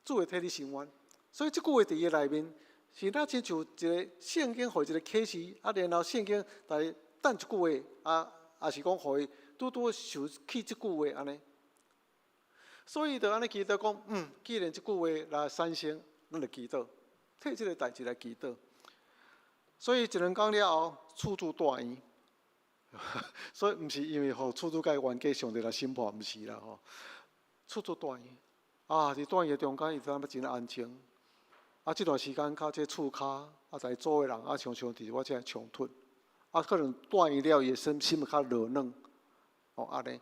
Speaker 3: 主會替你伸冤。所以這句話佇伊內面，是若親像一个聖經予伊一个啟示，啊，然後聖經來。等一句話，啊，也是講予伊拄拄想起這句話按呢，所以就按呢祈禱講，既然這句話來產生，咱就祈禱，替這个代誌來祈禱。所以一兩工了後，厝主蹛院，所以毋是因為予厝主共伊冤家上帝來審判，毋是啦吼。厝主蹛院，啊，佇蹛院的中間，伊感覺真安靜。啊，這段時間較這厝跤，啊，在租的人啊，常常佇我遮衝突。啊，可能蹛院了，伊的心心會較柔軟，哦，按呢，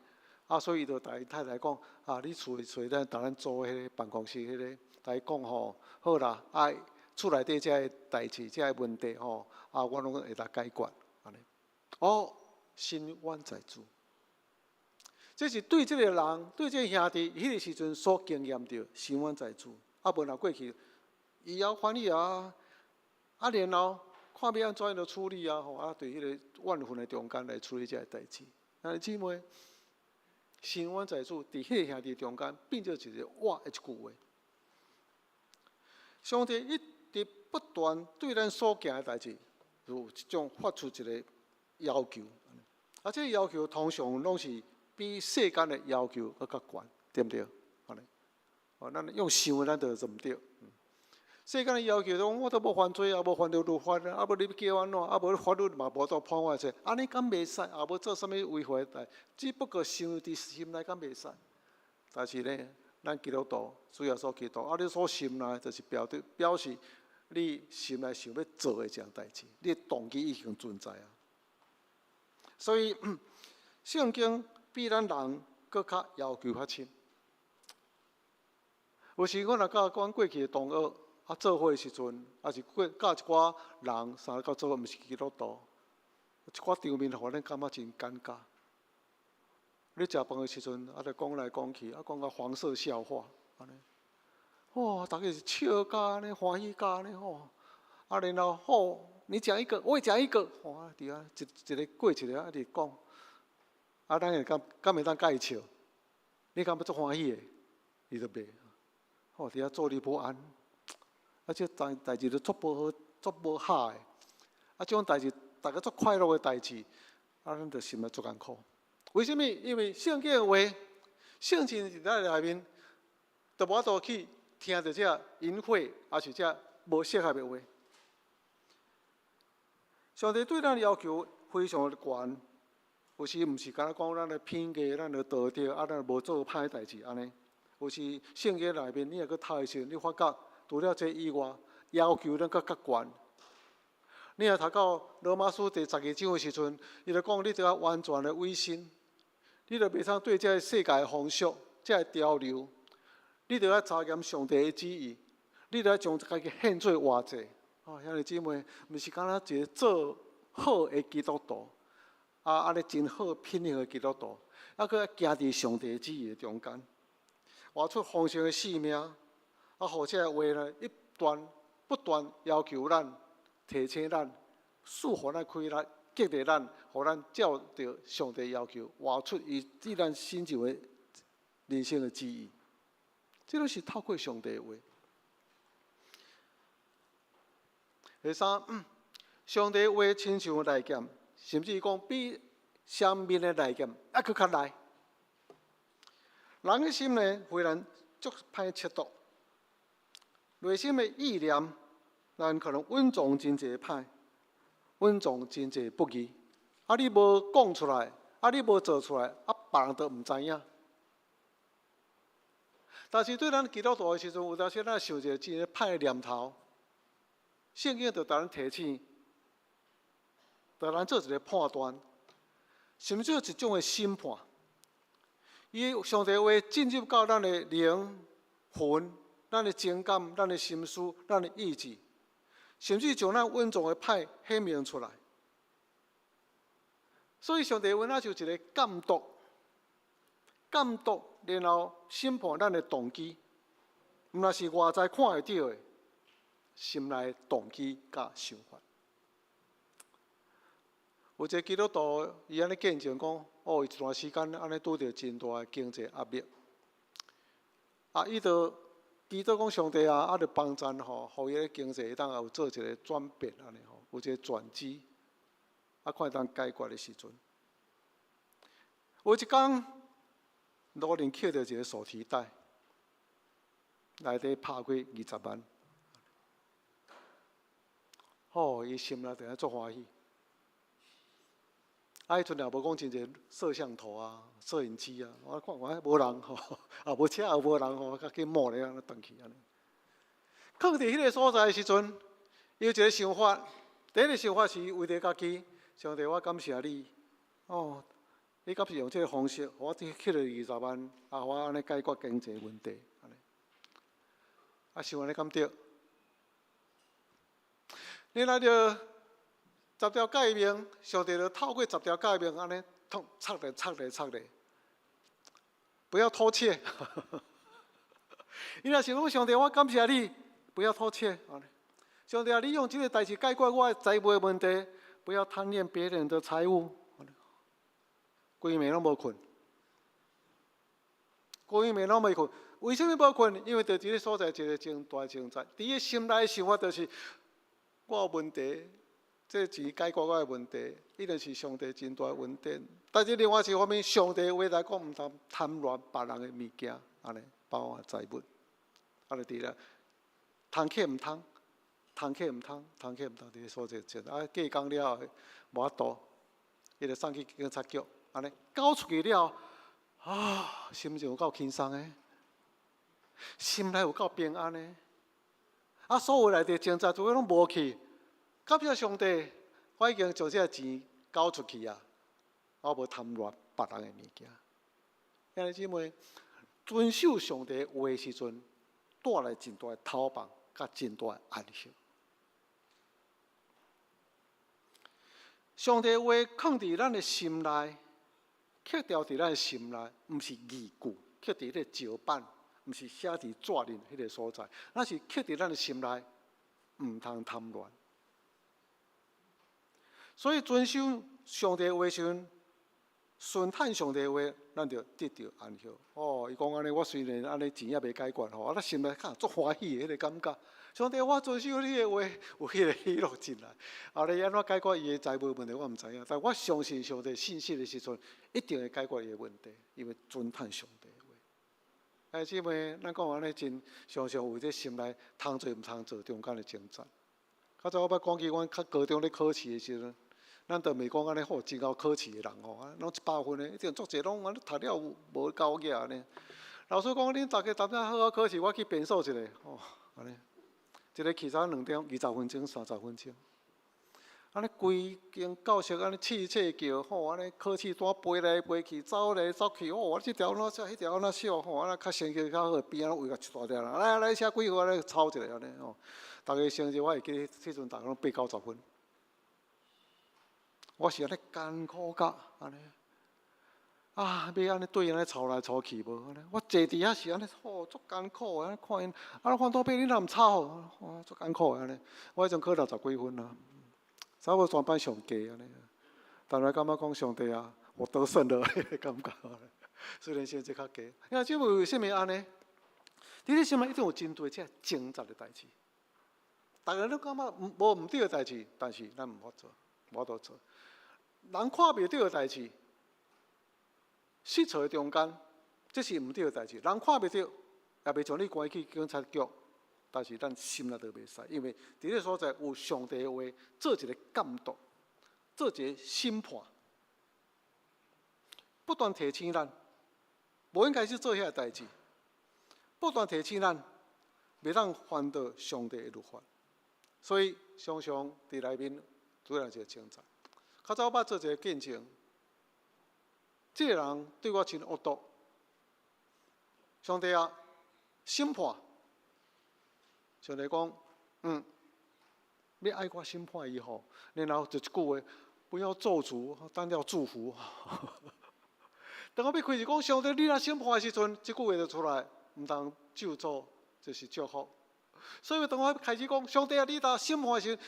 Speaker 3: 啊，所以伊就共伊太太講，啊，你厝揣咱共咱租彼个辦公室彼个，共伊講吼，好啦，啊，厝內底這个代誌，這个問題吼，啊，我攏會當解決，按呢，哦，伸冤在主，這是對這个人，對這个兄弟，彼个時陣所經驗著伸冤在主，啊，無若過去，伊猶歡喜啊，啊，然後。看欲按怎樣處理啊？吼啊，佇彼個怨恨的中間來處理這个代誌。兄弟姊妹，伸冤在主，佇彼个兄弟中間變做一个活的一句話。上帝一直不斷對咱所行的代誌，有一種發出一个要求。啊，這个要求通常攏是比世間的要求閣較懸，對毋對？按呢，哦，咱用想的咱就做毋對。世間的要求講，我都無犯罪，也無犯著律法，啊無你欲叫按怎？啊無法律嘛無法度判我罪，按呢敢袂使？也無做啥物違法代，只不過想佇心內敢袂使。但是呢，咱基督徒主耶穌基督，啊，你所心內就是表示你心內想欲做的一項代誌，你的動機已經存在啊。所以聖經比咱人閣較要求較深。有時我若佮阮過去的同學啊做伙的時陣，抑是過佮一寡人相佮做伙，毋是基督徒，一寡場面，予咱感覺真尷尬。咧食飯的時陣，啊，就講來講去，啊，講到黃色笑話，按呢，哇，逐家是笑甲按呢，歡喜甲按呢吼，啊，然後吼，你講一個，我也講一個，哇，佇遐一一个過一个啊，佇講，啊，咱會敢會當佮伊笑？你感覺足歡喜的？伊就袂，吼，佇遐坐立不安，啊，這代誌都足無好，足無合的，啊，這種代誌，逐家足快樂的代誌，啊，咱就心內足艱苦。為啥物？因為聖經的話，聖經佇咱內面，就無法度去聽著這淫穢，抑是這無適合的話。上帝對咱要求非常的懸，有時毋是干焦講咱的品格、咱的道德，啊，咱無做歹代誌按呢。有時聖經內面，你若閣讀的時陣，你發覺除了這以外，要求咱閣較懸。你若讀到羅馬書第12章的時陣，伊就講你著愛完全的委身，你著袂通對這个世界的風俗、這个潮流，你著愛查驗上帝的旨意，你著愛將家己獻做活祭。哦，兄弟姊妹，毋是干焦一个做好的基督徒，啊，按呢真好品行的基督徒，啊，閣愛行佇上帝旨意的中間，活出豐盛的生命，啊，予這个話呢，一斷不斷要求咱，提醒咱，賜予咱氣力，激勵咱，予咱照著上帝要求，活出伊對咱新造的人生的旨意。這攏是透過上帝的話。第三，上帝話親像利劍，甚至講比雙面的利劍猶閣較利。人的心呢，非常足歹測度，內心的意念，咱可能隱藏真濟歹，隱藏真濟不義。啊，你無講出來，啊，你無做出來，啊，別人都毋知影。但是對咱基督徒的時陣，有當時咱想一个真歹的念頭。聖經就共咱提醒，共咱做一个判斷，甚至一種的審判。伊上帝話進入到咱的靈魂、咱的情感、咱的心思、咱的意志，甚至將咱隱藏的歹顯明出來。所以上帝話若像一个監督，監督，然後審判咱的動機，毋但是外在看會著的。心內動機佮想法，有一个基督徒，伊按呢見證講，哦，伊一段時間按呢拄著真大的經濟壓力，啊，伊就祈禱講上帝啊，啊，著幫贊吼，予伊的經濟會當有做一个轉變按呢吼，有一个轉機，啊，看會當解決的時陣。有一工，路人抾著一个手提袋，內底拍開20萬。哦，伊心內就足歡喜。啊，彼陣也無講真濟攝像頭啊、攝影機啊，我看看無人吼，也無車也無人吼，較緊摸咧按呢轉去按呢。囥佇彼个所在的時陣，伊有一个想法。第一个想法是為著家己，上帝，我感謝你。哦，你敢是用這个方式，予我抾著20萬，啊，予我按呢解決經濟問題。按呢，啊，想按呢敢對？你來著十條誡命，上帝就透過十條誡命按呢，通插咧插咧插咧，不要偷竊。伊若想講上帝，我感謝你，不要偷竊。上帝啊，你用這个代誌解決我的財務的問題，不要貪戀別人的財物。規暝攏無睏，規暝攏袂睏。為啥物無睏？因為佇這个所在一个真大掙扎，佇伊心內想法就是。我有問題，這錢解決我的問題，一定是上帝真大的恩典。但是另外一方面，上帝話來講，毋通貪戀別人的物件，按呢，包括財物，按呢佇咧，通去毋通，通去毋通，通去毋通，佇咧所在真啊，過工了後無法度，伊就送去警察局，按呢交出去了，啊，心情有夠輕鬆的，心內有夠平安的。啊！所有內底掙扎，諸攏無去。感謝上帝，我已經將這个錢交出去啊！我無貪戀別人的物件。兄弟姊妹，遵守上帝話的時陣，帶來真大的透放，佮真大的安息。上帝話囥佇咱的心內，刻牢佇咱的心內，毋是字句，刻佇彼个石板。毋是寫佇紙面彼个所在，那是刻佇咱的心內，毋通貪戀。所以遵守上帝話時陣，順趁上帝話，咱就得著安息。哦，伊講按呢，我雖然按呢錢猶未解決吼，啊，咱心內較足歡喜的彼个感覺。上帝，我遵守你的話，有彼个喜樂進來。後來按怎解決伊的財務問題，我毋知影，但我相信上帝信實的時陣，一定會解決伊的問題，因為遵趁上帝話。兄弟姊妹，咱講按呢真常常有這心內通做毋通做中間的掙扎。較早我捌講起，阮較高中咧考試的時陣，咱都袂講按呢好真𠢕考試的人吼，攏100分的，一定足濟攏按呢讀了無夠額按呢。老師講恁逐家淡薄仔好好考試，我去編數一下，吼，按呢，一个去啥兩點20分鐘、30分鐘。按呢規間教室按呢刺刺叫吼，按呢考試單飛來飛去，走來走去，哦，我這條按怎寫，彼條按怎寫，吼，按呢較成績較好，邊仔攏圍共一大條人，來來寫幾號，按呢抄一下按呢吼。逐个成績我會記得，彼陣逐个攏八九十分。我是按呢艱苦甲按呢，啊，欲按呢對按呢抄來抄去無按呢，我坐佇遐是按呢，吼，足艱苦的，按呢看𪜶，啊，看倒尾你若毋抄，哦，足艱苦的按呢。我彼陣考60幾分啊。差不多全班上低按呢，但來感覺講上帝啊，我得勝了，彼个感覺。雖然成績較低，因為這為啥物按呢？佇你心內一定有真濟這掙扎的代誌。逐个攏感覺無毋對的代誌，但是咱毋法做，無法度做。人看袂著的代誌，失錯的中間，這是毋對的代誌。人看袂著，也袂將你關去警察局。但是咱心內都袂使，因為佇這個所在有上帝的話做一個監督，做一個審判，不斷提醒咱，無應該去做遐個代誌，不斷提醒咱，袂當犯著上帝的律法。所以常常佇內面主要是一個掙扎。較早我捌做一個見證，這個人對我真惡毒，上帝啊，審判。上帝講，你愛我審判伊吼，然後就一句話，不要咒詛，但要祝福。當我欲開始講上帝，你若審判的時陣，這句話就出來，毋通咒詛，就是祝福。所以當我開始講上帝啊，你若審判的時陣，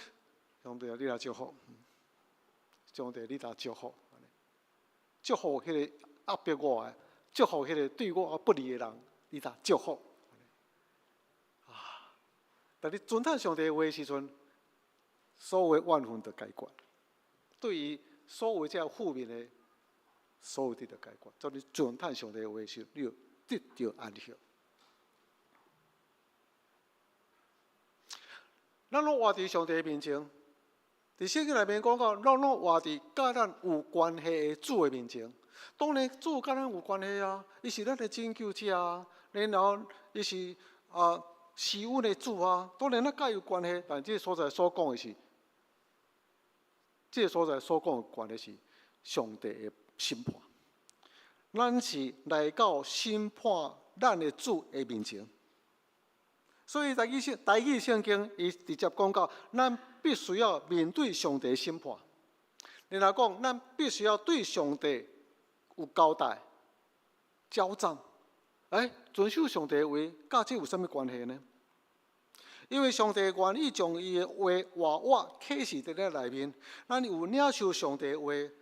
Speaker 3: 上帝啊，你若祝福，上帝你若祝福，祝福彼个壓迫我的，祝福彼个對我不利的人，你若祝福。當你尊嘆上帝的話時陣，所有怨恨就解決。對於所有這負面的，所有得著解決。當你尊嘆上帝的話時，你就得著安息。咱攏活佇上帝面前，佇聖經內面講到，咱攏活佇佮咱有關係的主的面前。當然，主佮咱有關係啊，伊是咱的拯救者啊，然後伊是啊。是阮的主啊，當然咱佮伊有關係，但這个所在所講的是，這个所在所講的關係是上帝的審判。咱是來到審判咱的主的面前，所以台語聖經伊直接講到，咱必須要面對上帝審判。然後講，咱必須要對上帝有交代、繳賬。欸，遵守上帝的話，佮這有啥物關係呢？因為上帝願意將伊的話活活啟示佇咱內面，咱有領受上帝的話，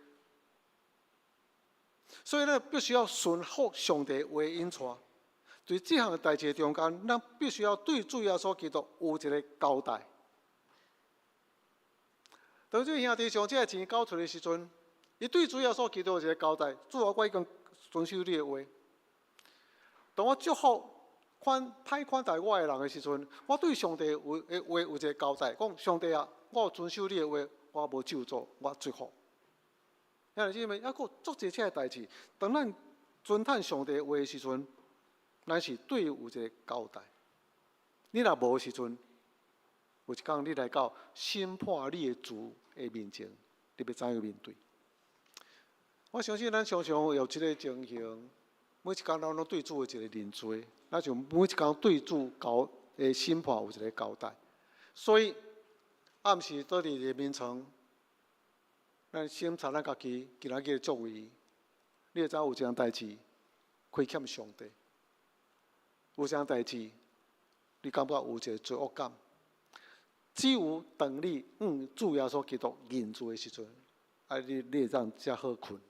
Speaker 3: 所以咱必須要順服上帝的話引帶。佇這項代誌中間，咱必須要對主耶穌基督有一個交代。當這兄弟將這个錢交出的時陣，伊對主耶穌基督有一個交代：主啊，我已經遵守你的話。當我祝福款歹款待我的人的時陣，我對上帝有的話有一個交代，講上帝啊，我有遵守你的話，我無咒詛，我祝福。兄弟姊妹，猶閣足濟這个代誌，當咱尊嘆上帝的話的時陣，咱是對伊有一個交代。你若無的時陣，有一工你來到審判你的主的面前，你欲怎樣面對？我相信咱常常會有這个情形。每一工咱攏對主有一個認罪，咱就每一工對主交的審判有一個交代。所以暗時倒佇眠眠床，咱審查咱家己今仔日的作為，你會知影有一項代誌虧欠上帝，有一項代誌你感覺有一個罪惡感。只有當你向主耶穌基督認罪的時陣，啊，你會當才好睏。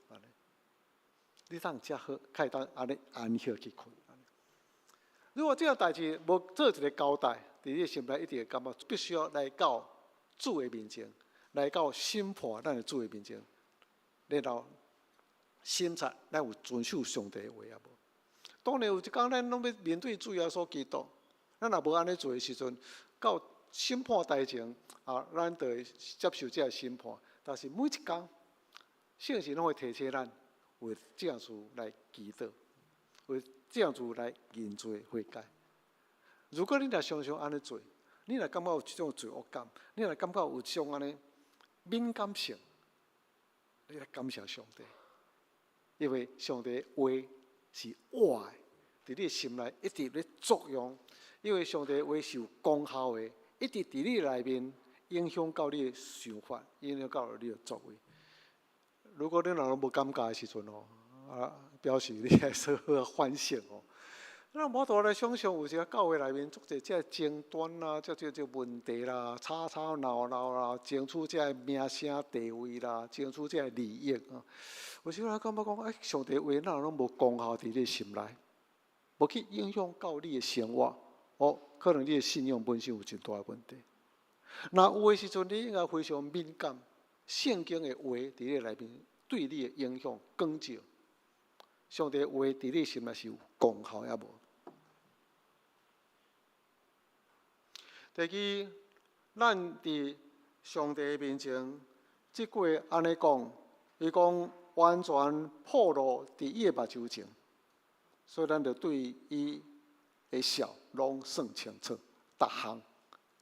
Speaker 3: 你當才好，較會當按呢安息去睏。如果這個代誌無做一個交代，佇你心內一定會感覺必須要來到主的面前，來到審判咱的主的面前，然後審查咱有遵守上帝的話抑無。當然有一工咱攏欲面對主耶穌基督，咱若無按呢做的時陣，到審判台前啊，咱就會接受這个審判。但是每一工，聖神攏會提醒咱，為這樣事來祈禱，為這樣事來認罪悔改。如果你若常常按呢做，你若感覺有這種罪惡感，你若感覺有這種按呢敏感性，你來感謝上帝，因為上帝的話是活的，佇你心內一直咧作用。因為上帝的話是有功效的，一直佇你內面影響到你的想法，影響到你的作為。如果你若攏無感覺的時陣哦，啊，表示你愛好好反省哦。咱無法度來想像，有時教會內面足濟這爭端啦，這問題啦，吵吵鬧鬧啦，爭取這名聲地位啦，爭取這利益啊。有時我感覺講，欸，上帝話哪攏無功效佇你心內，無去影響到你的生活，哦，可能你的信仰本身有真大的問題。若有的時陣，你應該非常敏感，聖經的話佇你內面對你的影響光照。上帝話佇你心內是有功效抑無？第二，咱佇上帝面前，這句按呢講，伊講完全暴露佇伊的目睭前，所以咱著對伊的數攏算清楚，逐項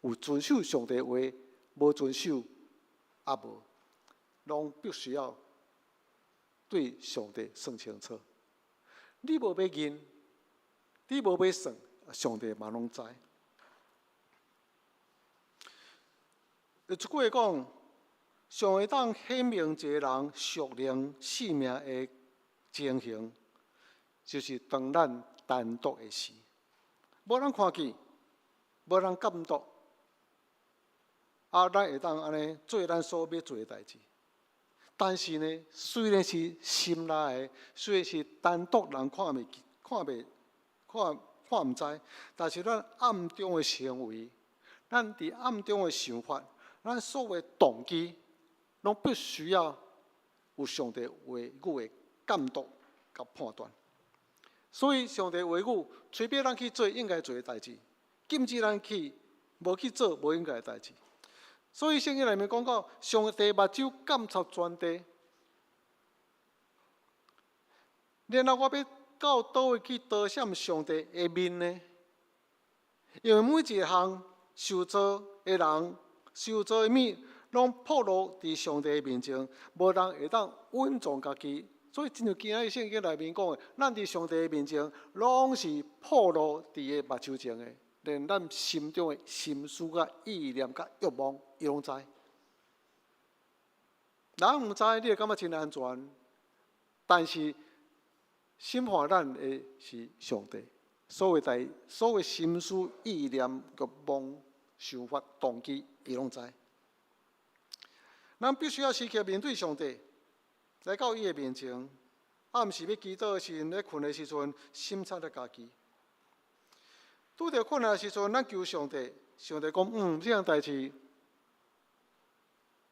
Speaker 3: 有遵守上帝話，無遵守抑無，攏必須要對上帝算清楚。你無欲認，你無欲算，上帝嘛攏知。有一句話講，上會當顯明一個人屬靈性命的情形，就是當咱單獨的時，無人看見，無人監督，啊，咱會當按呢做咱所欲做的代誌。但是呢，雖然是心內的，雖然是單獨人看袂看袂看看毋知，但是咱暗中的行為，咱佇暗中的想法，咱所有的動機，攏必須要有上帝話語的監督佮判斷。所以，上帝話語催逼咱去做應該做的代誌，禁止咱去無去做無應該的代誌。所以聖經內面講到，上帝目睭監察全地，然後我欲到佗位去躲閃上帝的面呢？因為每一項受造的人、受造的物，攏暴露佇上帝面前，無人會當隱藏家己。所以，親像今仔日聖經內面講的，咱佇上帝面前，攏是暴露佇伊目睭前的，連咱心中的心思、佮意念、佮欲望，伊攏知。人毋知，你會感覺真安全，但是審判咱的是上帝。所有代、所有心思、意念、欲望、想法、動機，伊攏知。咱必須要時刻面對上帝，來到伊的面前。暗時欲祈禱的時陣，咧睏的時陣，審查著家己。拄著困難的時陣，咱求上帝，上帝講：嗯，這項代誌，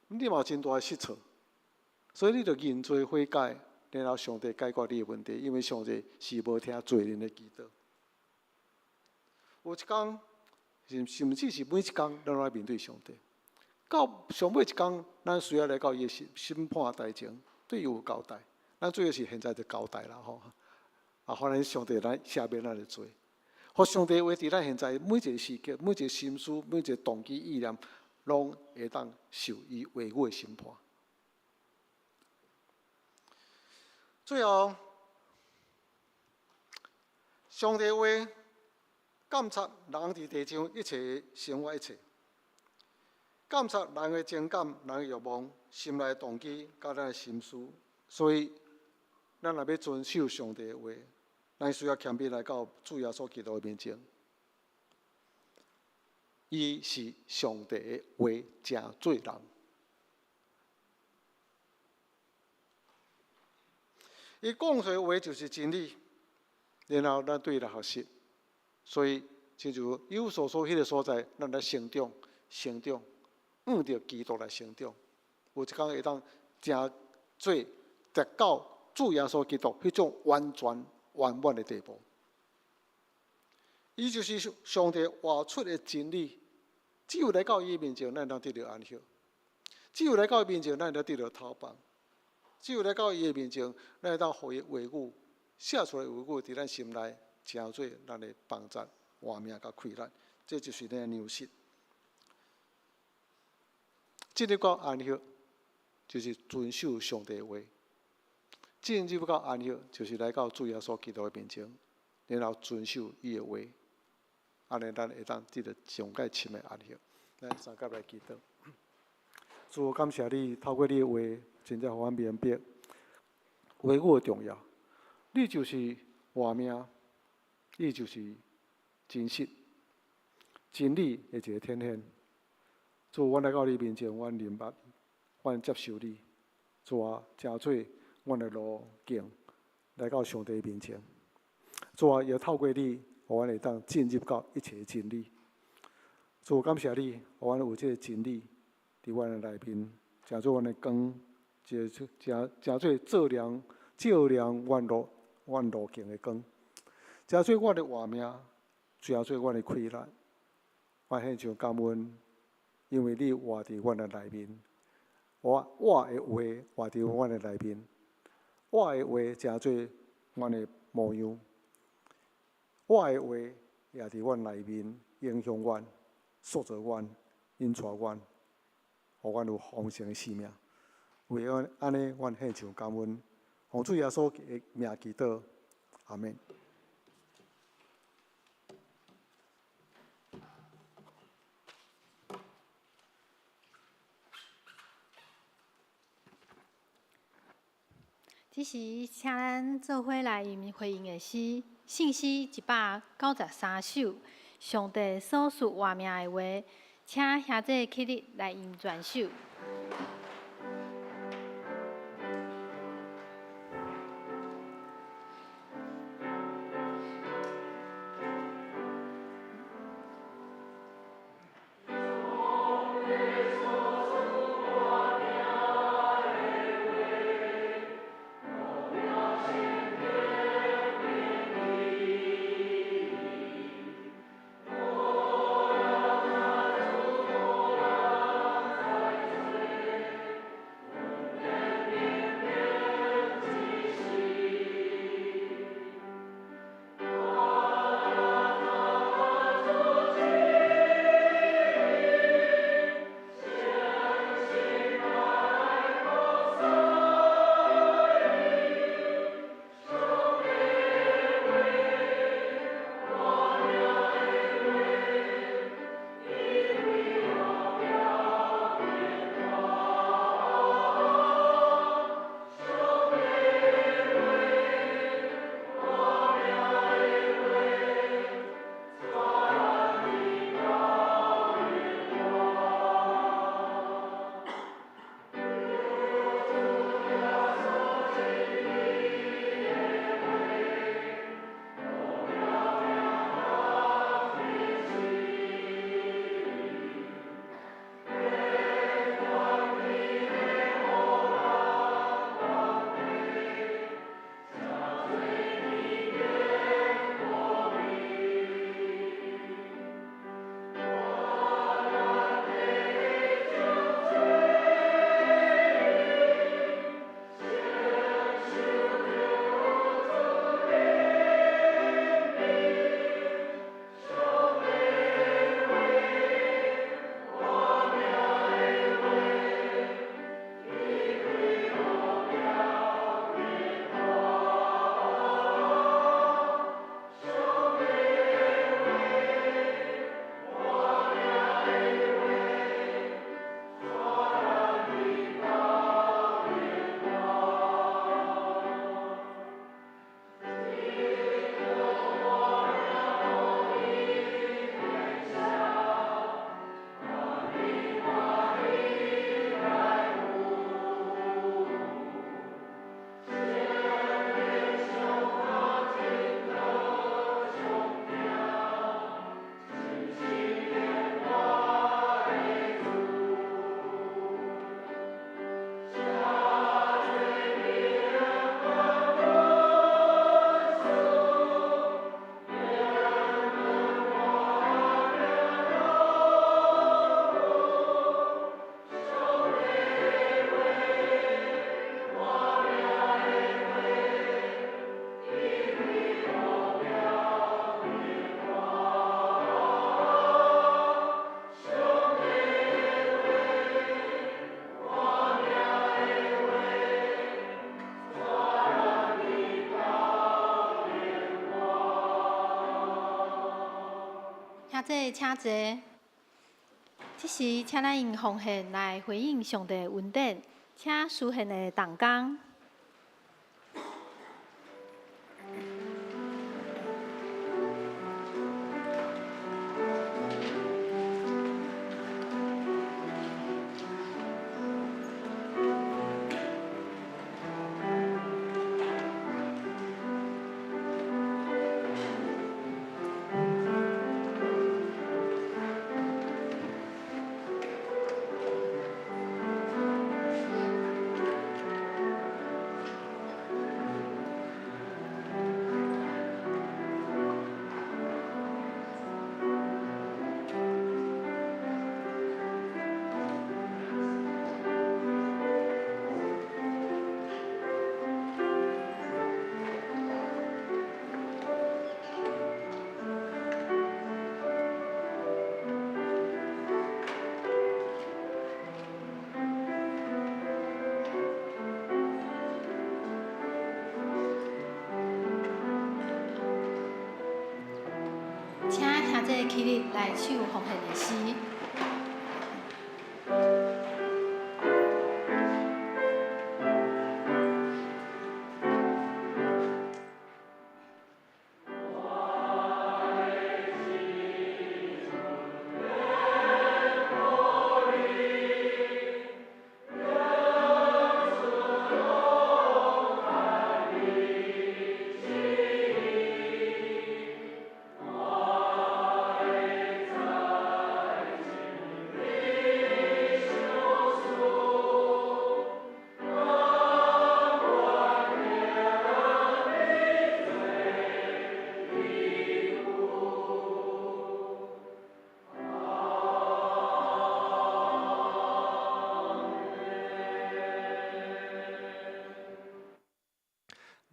Speaker 3: 你嘛有真大的失錯，所以你著認罪悔改，然後上帝解決你的問題，因為上帝是無聽罪人的祈禱。有一工，甚至是每一工，咱攏愛面對上帝。到上尾一工，咱需要來到伊的審審判台前，對伊有交代。咱主要是現在就交代啦吼。啊，反正上帝來赦免咱的罪。予上帝話佇咱現在每一個時刻、每一個心思、每一個動機、意念，攏會當受伊話語的審判。最後，上帝話監察人佇地上一切生活一切，監察人的情感、人的欲望、心內的動機、佮咱的心思。所以，咱若欲遵守上帝的話，咱需要謙卑來到主耶穌基督的面前。伊是上帝的話成做人。伊講出的話就是真理，然後咱對伊來學習。所以，親像以弗所書彼个所在，咱來成長、成長，向著基督來成長。有一工會當成做達到主耶穌基督彼種完全圓滿的地步。伊就是上帝活出的真理。只有來到伊面前，咱會當得著安息；只有來到伊面前，咱會當得著透放；只有來到伊的面前，咱會當予伊話語寫出來話語，佇咱心內成做咱的幫助、活命佮氣力。這就是咱的糧食。進入到安息，就是遵守上帝的話；進入到安息，就是來到主耶穌基督的面前，然後遵守伊的話。按呢，咱會當得著上蓋深的安息。咱三甲來祈禱。主，感謝你透過你的話，真正予阮明白話語的重要。你就是活命，你就是真實、真理的一个顯現。主，阮來到你面前，阮明白，阮接受你。主啊，成做阮的路徑，來到上帝面前。主啊，也透過你，予阮會當進入到一切的真理。主，感謝你，予阮有這个真理佇阮的內面，成做阮的光，一个成成做照亮、照亮阮路徑的光，成做阮的活命，成做阮的氣力。我獻上感恩，因為你活佇阮的內面，我的話活佇阮的內面，我的話成做阮的模樣，我的話也佇阮內面影響阮、塑造阮、引帶阮，予阮有豐盛的生命。為了按呢，阮獻上感恩，奉主耶穌的名祈禱，阿們。
Speaker 2: 這時，請咱做伙來吟回應的詩，聖詩193首，上帝所賜活命的話，請兄弟起立來吟全首。兄姊請坐。這時，請咱用奉獻來回應上帝恩典，請司獻的同工。請兄姊起立來唱奉獻的詩。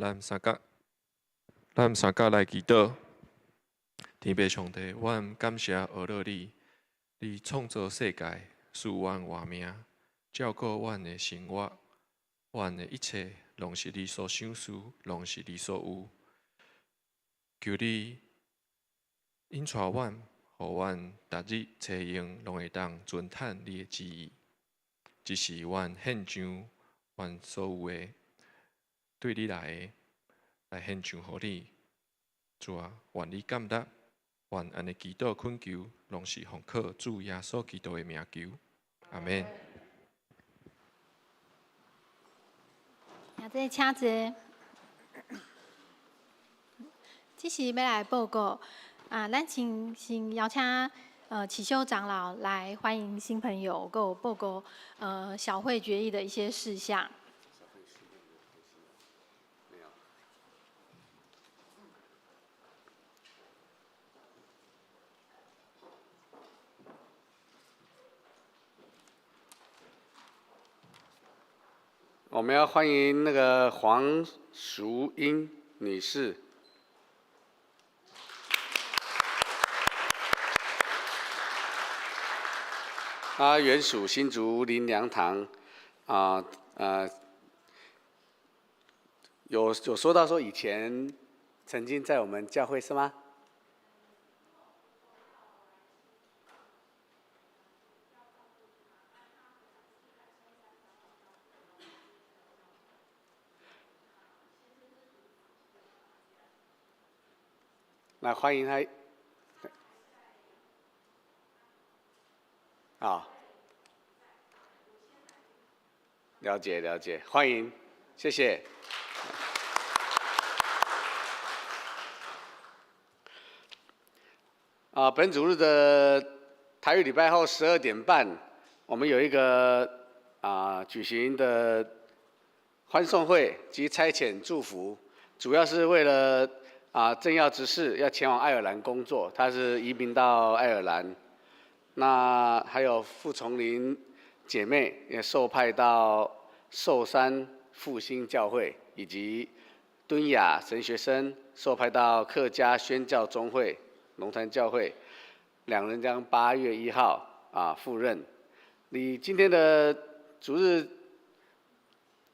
Speaker 4: 咱三甲，咱三甲來祈禱。天父上帝，阮感謝阿樂你，你創造世界，賜阮活命，照顧阮的生活，阮的一切攏是你所賞賜，攏是你所有。求你引帶阮，予阮逐日齊用，攏會當遵趁你的旨意。這是阮獻上阮所有的。對你來的，來獻上予你，主啊，願你感納，願按呢祈禱懇求，攏是奉靠主耶穌基督的名求，阿們。
Speaker 2: 兄弟請坐。這時欲來報告啊，咱先先邀請啟修長老來歡迎新朋友，閣有報告小會決議的一些事項。
Speaker 5: 我們要歡迎那個黃淑英女士，她原屬新竹林良堂，啊啊，有說到說以前曾經在我們教會是嗎？那歡迎他。啊，了解了解，歡迎，謝謝。啊，本主日的台語禮拜後12點半，我們有一個舉行的歡送會及差遣祝福，主要是為了政要執事要前往愛爾蘭工作，他是移民到愛爾蘭。那還有傅崇林姐妹也受派到壽山復興教會，以及敦雅神學生受派到客家宣教中會龍潭教會，兩人將8月1號赴任。你今天的主日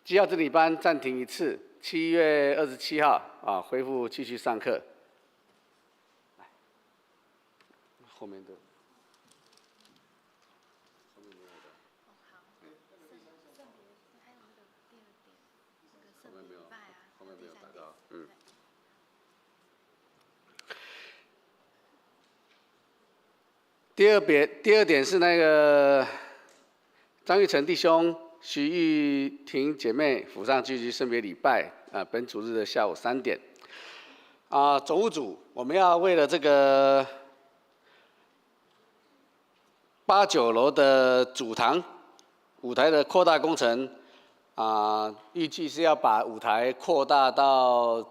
Speaker 5: 紀要真理班暫停一次，7月27號恢復繼續上課。後面的。後面沒有，後面沒有打到，嗯。第二點是那個張玉成弟兄、徐玉婷姐妹府上聚集聖別禮拜啊，本主日的下午3點。啊，總務組，我們要為了這個89樓的主堂舞台的擴大工程，啊，預計是要把舞台擴大到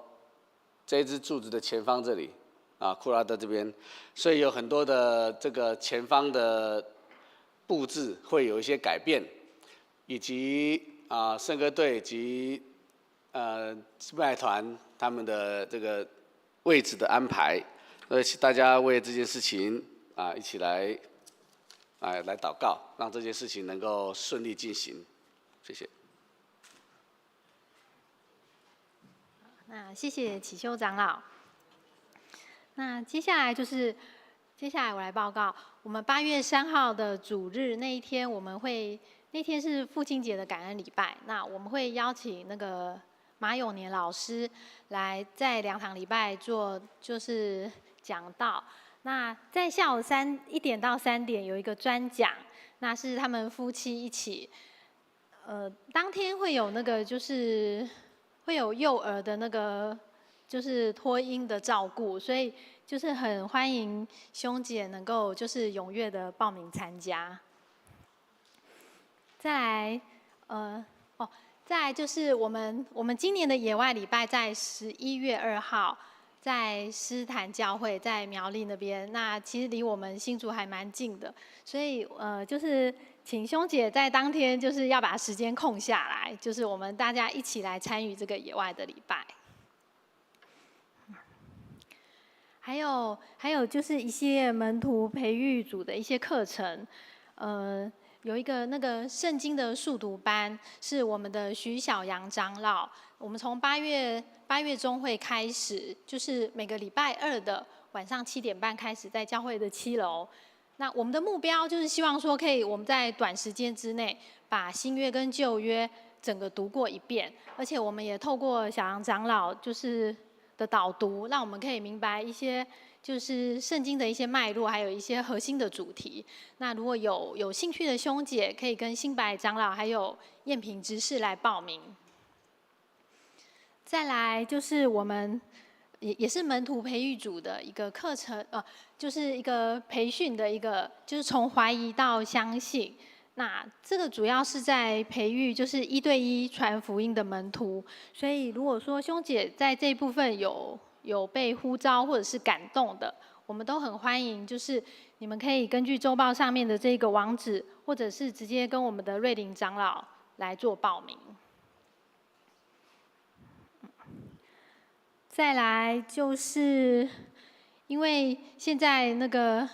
Speaker 5: 這支柱子的前方這裡。啊，擴大到這邊，所以有很多的這個前方的布置會有一些改變，以及啊聖歌隊及敬拜團他們的這個位置的安排，所以大家為這件事情啊一起來禱告，讓這件事情能夠順利進行。謝謝。
Speaker 2: 那謝謝啟修長老。那接下來就是，接下來我來報告，我們8月3號的主日那一天，我們會那天是父親節的感恩禮拜，那我們會邀請那個馬永年老師來在兩堂禮拜做就是講道。那在下午1點到3點有一個專講，那是他們夫妻一起，當天會有那個就是會有幼兒的那個。就是托嬰的照顧，所以就是很歡迎兄姐能夠就是踴躍的報名參加。再來，再來就是我們今年的野外禮拜在11月2號，在斯坦教會在苗栗那邊，那其實離我們新竹還蠻近的，所以就是請兄姐在當天就是要把時間空下來，就是我們大家一起來參與這個野外的禮拜。還有就是一系列門徒培育組的一些課程，有一個那個聖經的速讀班，是我們的徐小陽長老。我們從8月中會開始，就是每個禮拜二的晚上7點半開始，在教會的7樓。那我們的目標就是希望說，可以我們在短時間之內把新約跟舊約整個讀過一遍，而且我們也透過小楊長老就是的導讀，讓我們可以明白一些就是聖經的一些脈絡，還有一些核心的主題。那如果有興趣的兄姐，可以跟新白長老還有豔平執事來報名。再來就是我們也是門徒培育組的一個課程，就是一個培訓的一個，就是從懷疑到相信。那這個主要是在培育就是1對1傳福音的門徒，所以如果說兄姐在這部分有被呼召或者是感動的，我們都很歡迎，就是你們可以根據週報上面的這個網址，或者是直接跟我們的瑞林長老來做報名。再來就是因為現在那個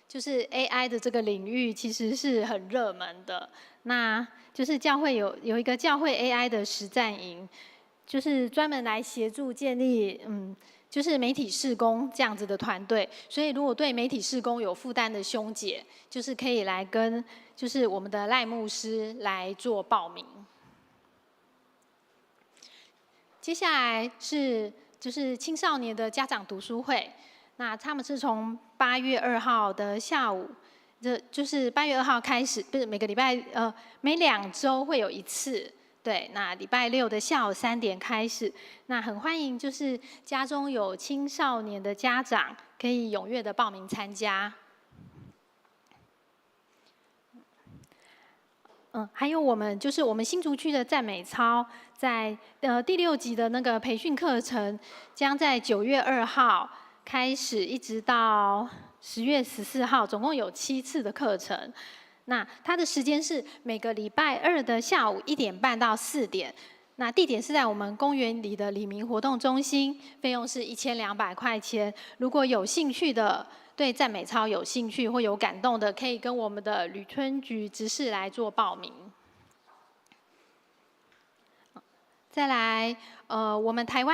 Speaker 2: 就是 AI 的這個領域其實是很熱門的，那就是教會有一個教會 AI 的實戰營，就是專門來協助建立就是媒體事工這樣子的團隊。所以如果對媒體事工有負擔的兄姐，就是可以來跟就是我們的賴牧師來做報名。接下來是就是青少年的家長讀書會。那他們是從8月2號的下午，這就是8月2號開始，不是每個禮拜，每2週會有一次，對，那禮拜六的下午3點開始，那很歡迎就是家中有青少年的家長可以踴躍的報名參加。還有我們就是我們新竹區的讚美操，在第6集的那個培訓課程將在9月2號開始，一直到10月14號，總共有7次的課程。那它的時間是每個禮拜二的下午1點半到4點。那地點是在我們公園裡的李明活動中心，費用是1200塊錢。如果有興趣的，對讚美操有興趣或有感動的，可以跟我們的呂春菊執事來做報名。再來，我們台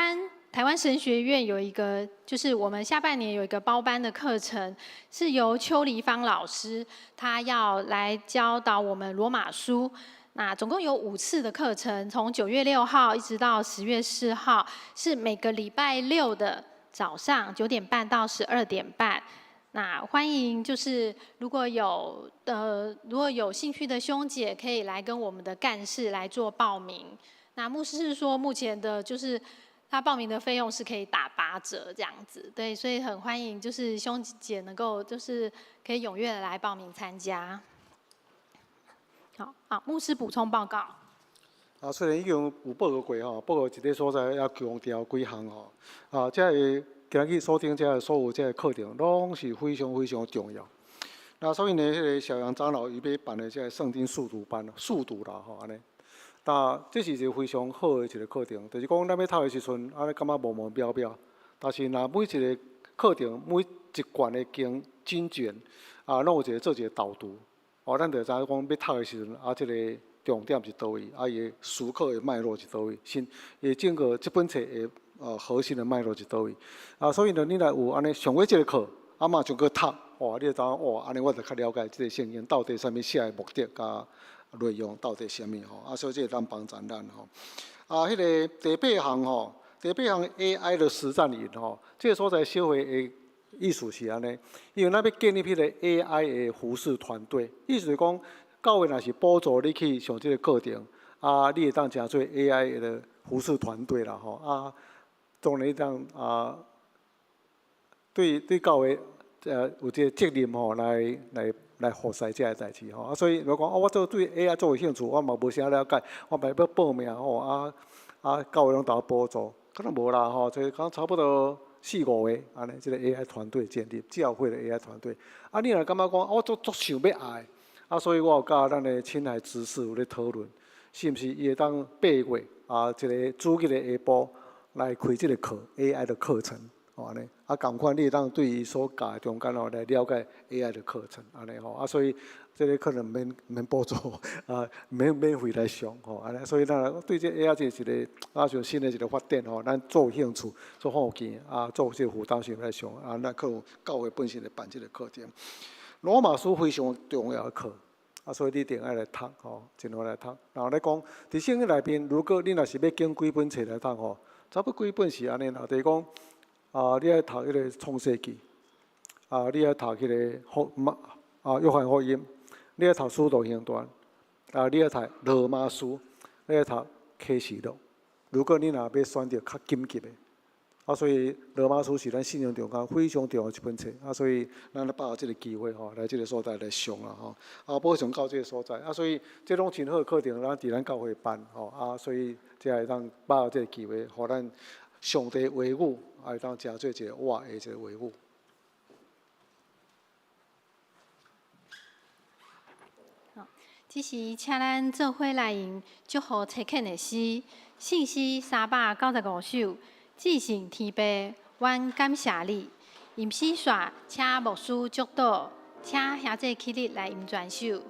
Speaker 2: 台湾神学院有一个，就是我們下半年有一個包班的課程，是由邱黎芳老師，他要來教導我們羅馬書。那總共有5次的課程，從9月6號一直到10月4號，是每個禮拜六的早上9點半到12點半。那歡迎，就是如果有興趣的兄姐，可以來跟我們的幹事來做報名。那牧師是說，目前的就是他報名的費用是可以打8折這樣子，對，所以很歡迎，就是兄姐能夠就是可以踴躍的來報名參加。好，好，牧師補充報告。
Speaker 3: 啊，雖然已經有報告過吼，不過一個所在猶強調幾項吼。啊，這个今日所聽這个所有這个課程，攏是非常非常重要。那所以呢，彼个小楊長老伊欲辦的這个聖經速讀班，速讀啦吼，按呢。那這是一个非常好的一个課程，就是講咱欲讀的時陣，按呢感覺無無飄飄。但是若每一个課程，每一卷的經經卷，啊，攏有一个做一个導讀，哦，咱就知影講欲讀的時陣，啊，這个重點是佗位，啊，伊的思考的脈絡是佗位，是伊整個這本冊的核心的脈絡是佗位。啊，所以呢，你若有按呢上過這个課，啊嘛將閣讀，哇，你就知影哇，按呢我就較了解這个聖經到底啥物寫的目的佮內容到底啥物吼。啊，所以這會當幫助咱吼。啊，彼个第八項吼，第八項 AI 的實戰營吼，這个所在小會的意思是按呢，因為咱欲建立彼個 AI 的服事團隊，意思是講，教會若是補助你去上這个課程，啊，你會當成做 AI 的服事團隊啦吼，啊，當然當啊，對對教會有這个責任吼，來服侍這个代誌吼，啊，所以如果講啊，我做對 AI 做有興趣，我嘛無啥了解，我嘛欲報名吼，啊啊，教會攏共我補助，可能無啦吼，這講差不多四五個按呢，這个 AI 團隊建立，教會的 AI 團隊。啊，你若感覺講，我足足想欲愛，啊，所以我有佮咱的親愛執事有咧討論，是毋是伊會當8月啊，一个主日的下晡來開這个課 AI 的課程，吼按呢，啊，仝款你會當對伊所教的中間吼來了解 AI 的課程，按呢吼，啊，所以這个可能免免補助，啊，免免費來上吼，按呢，所以咱對這 AI 這是一个啊，像新的一个發展吼，咱做有興趣，做好奇，啊，做這个負擔想來上，啊，咱可能教會本身來辦這个課程。羅馬書非常重要的課，啊，所以你一定愛來讀吼，盡量來讀。然後咧講，佇聖經內面，如果你若是欲揀幾本冊來讀吼，差不多幾本是按呢啦，就是講，啊，你愛讀彼个創世記，啊，你愛讀彼个福馬啊約翰福音，你愛讀使徒行傳，啊，你愛讀羅馬書，你愛讀啟示錄。如果你若欲選擇較緊急的，啊，所以羅馬書是咱信仰中間非常重要的一本冊，啊，所以咱來把握這个機會吼，來這个所在來上啦吼，啊，保上到這个所在，啊，所以這攏真好的課程，咱佇咱教會辦吼，啊，所以才會當把握這个機會，予咱上帝話語，啊，會當成做一个活的一个話語。
Speaker 2: 好，這時請咱做伙來用祝福差遣的詩，聖詩395首。至聖天父，阮感謝你。吟詩煞，請牧師祝禱，請兄弟起立來吟全首。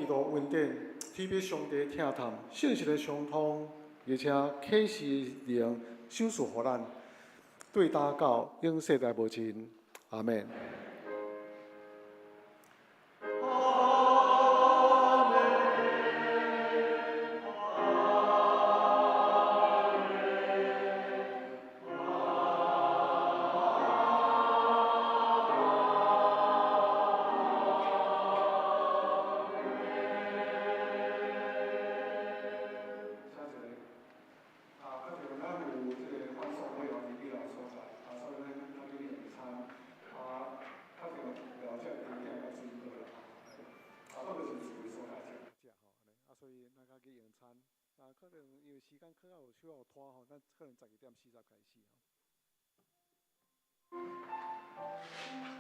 Speaker 3: 基督恩典、天父上帝疼痛、聖神的相通，而且啟示靈賞賜予咱，對今到永世代無盡。阿門。啊，較著咱有這个歡送會哦，佇彼個所在，啊，所以咱較去用餐，啊，較著了這甜點佮水果啦，吼，啊，嗰個是自由所在食食吼，啊，所以咱較去用餐，啊，可能因為時間較有需要拖吼，咱可能12點40開始吼。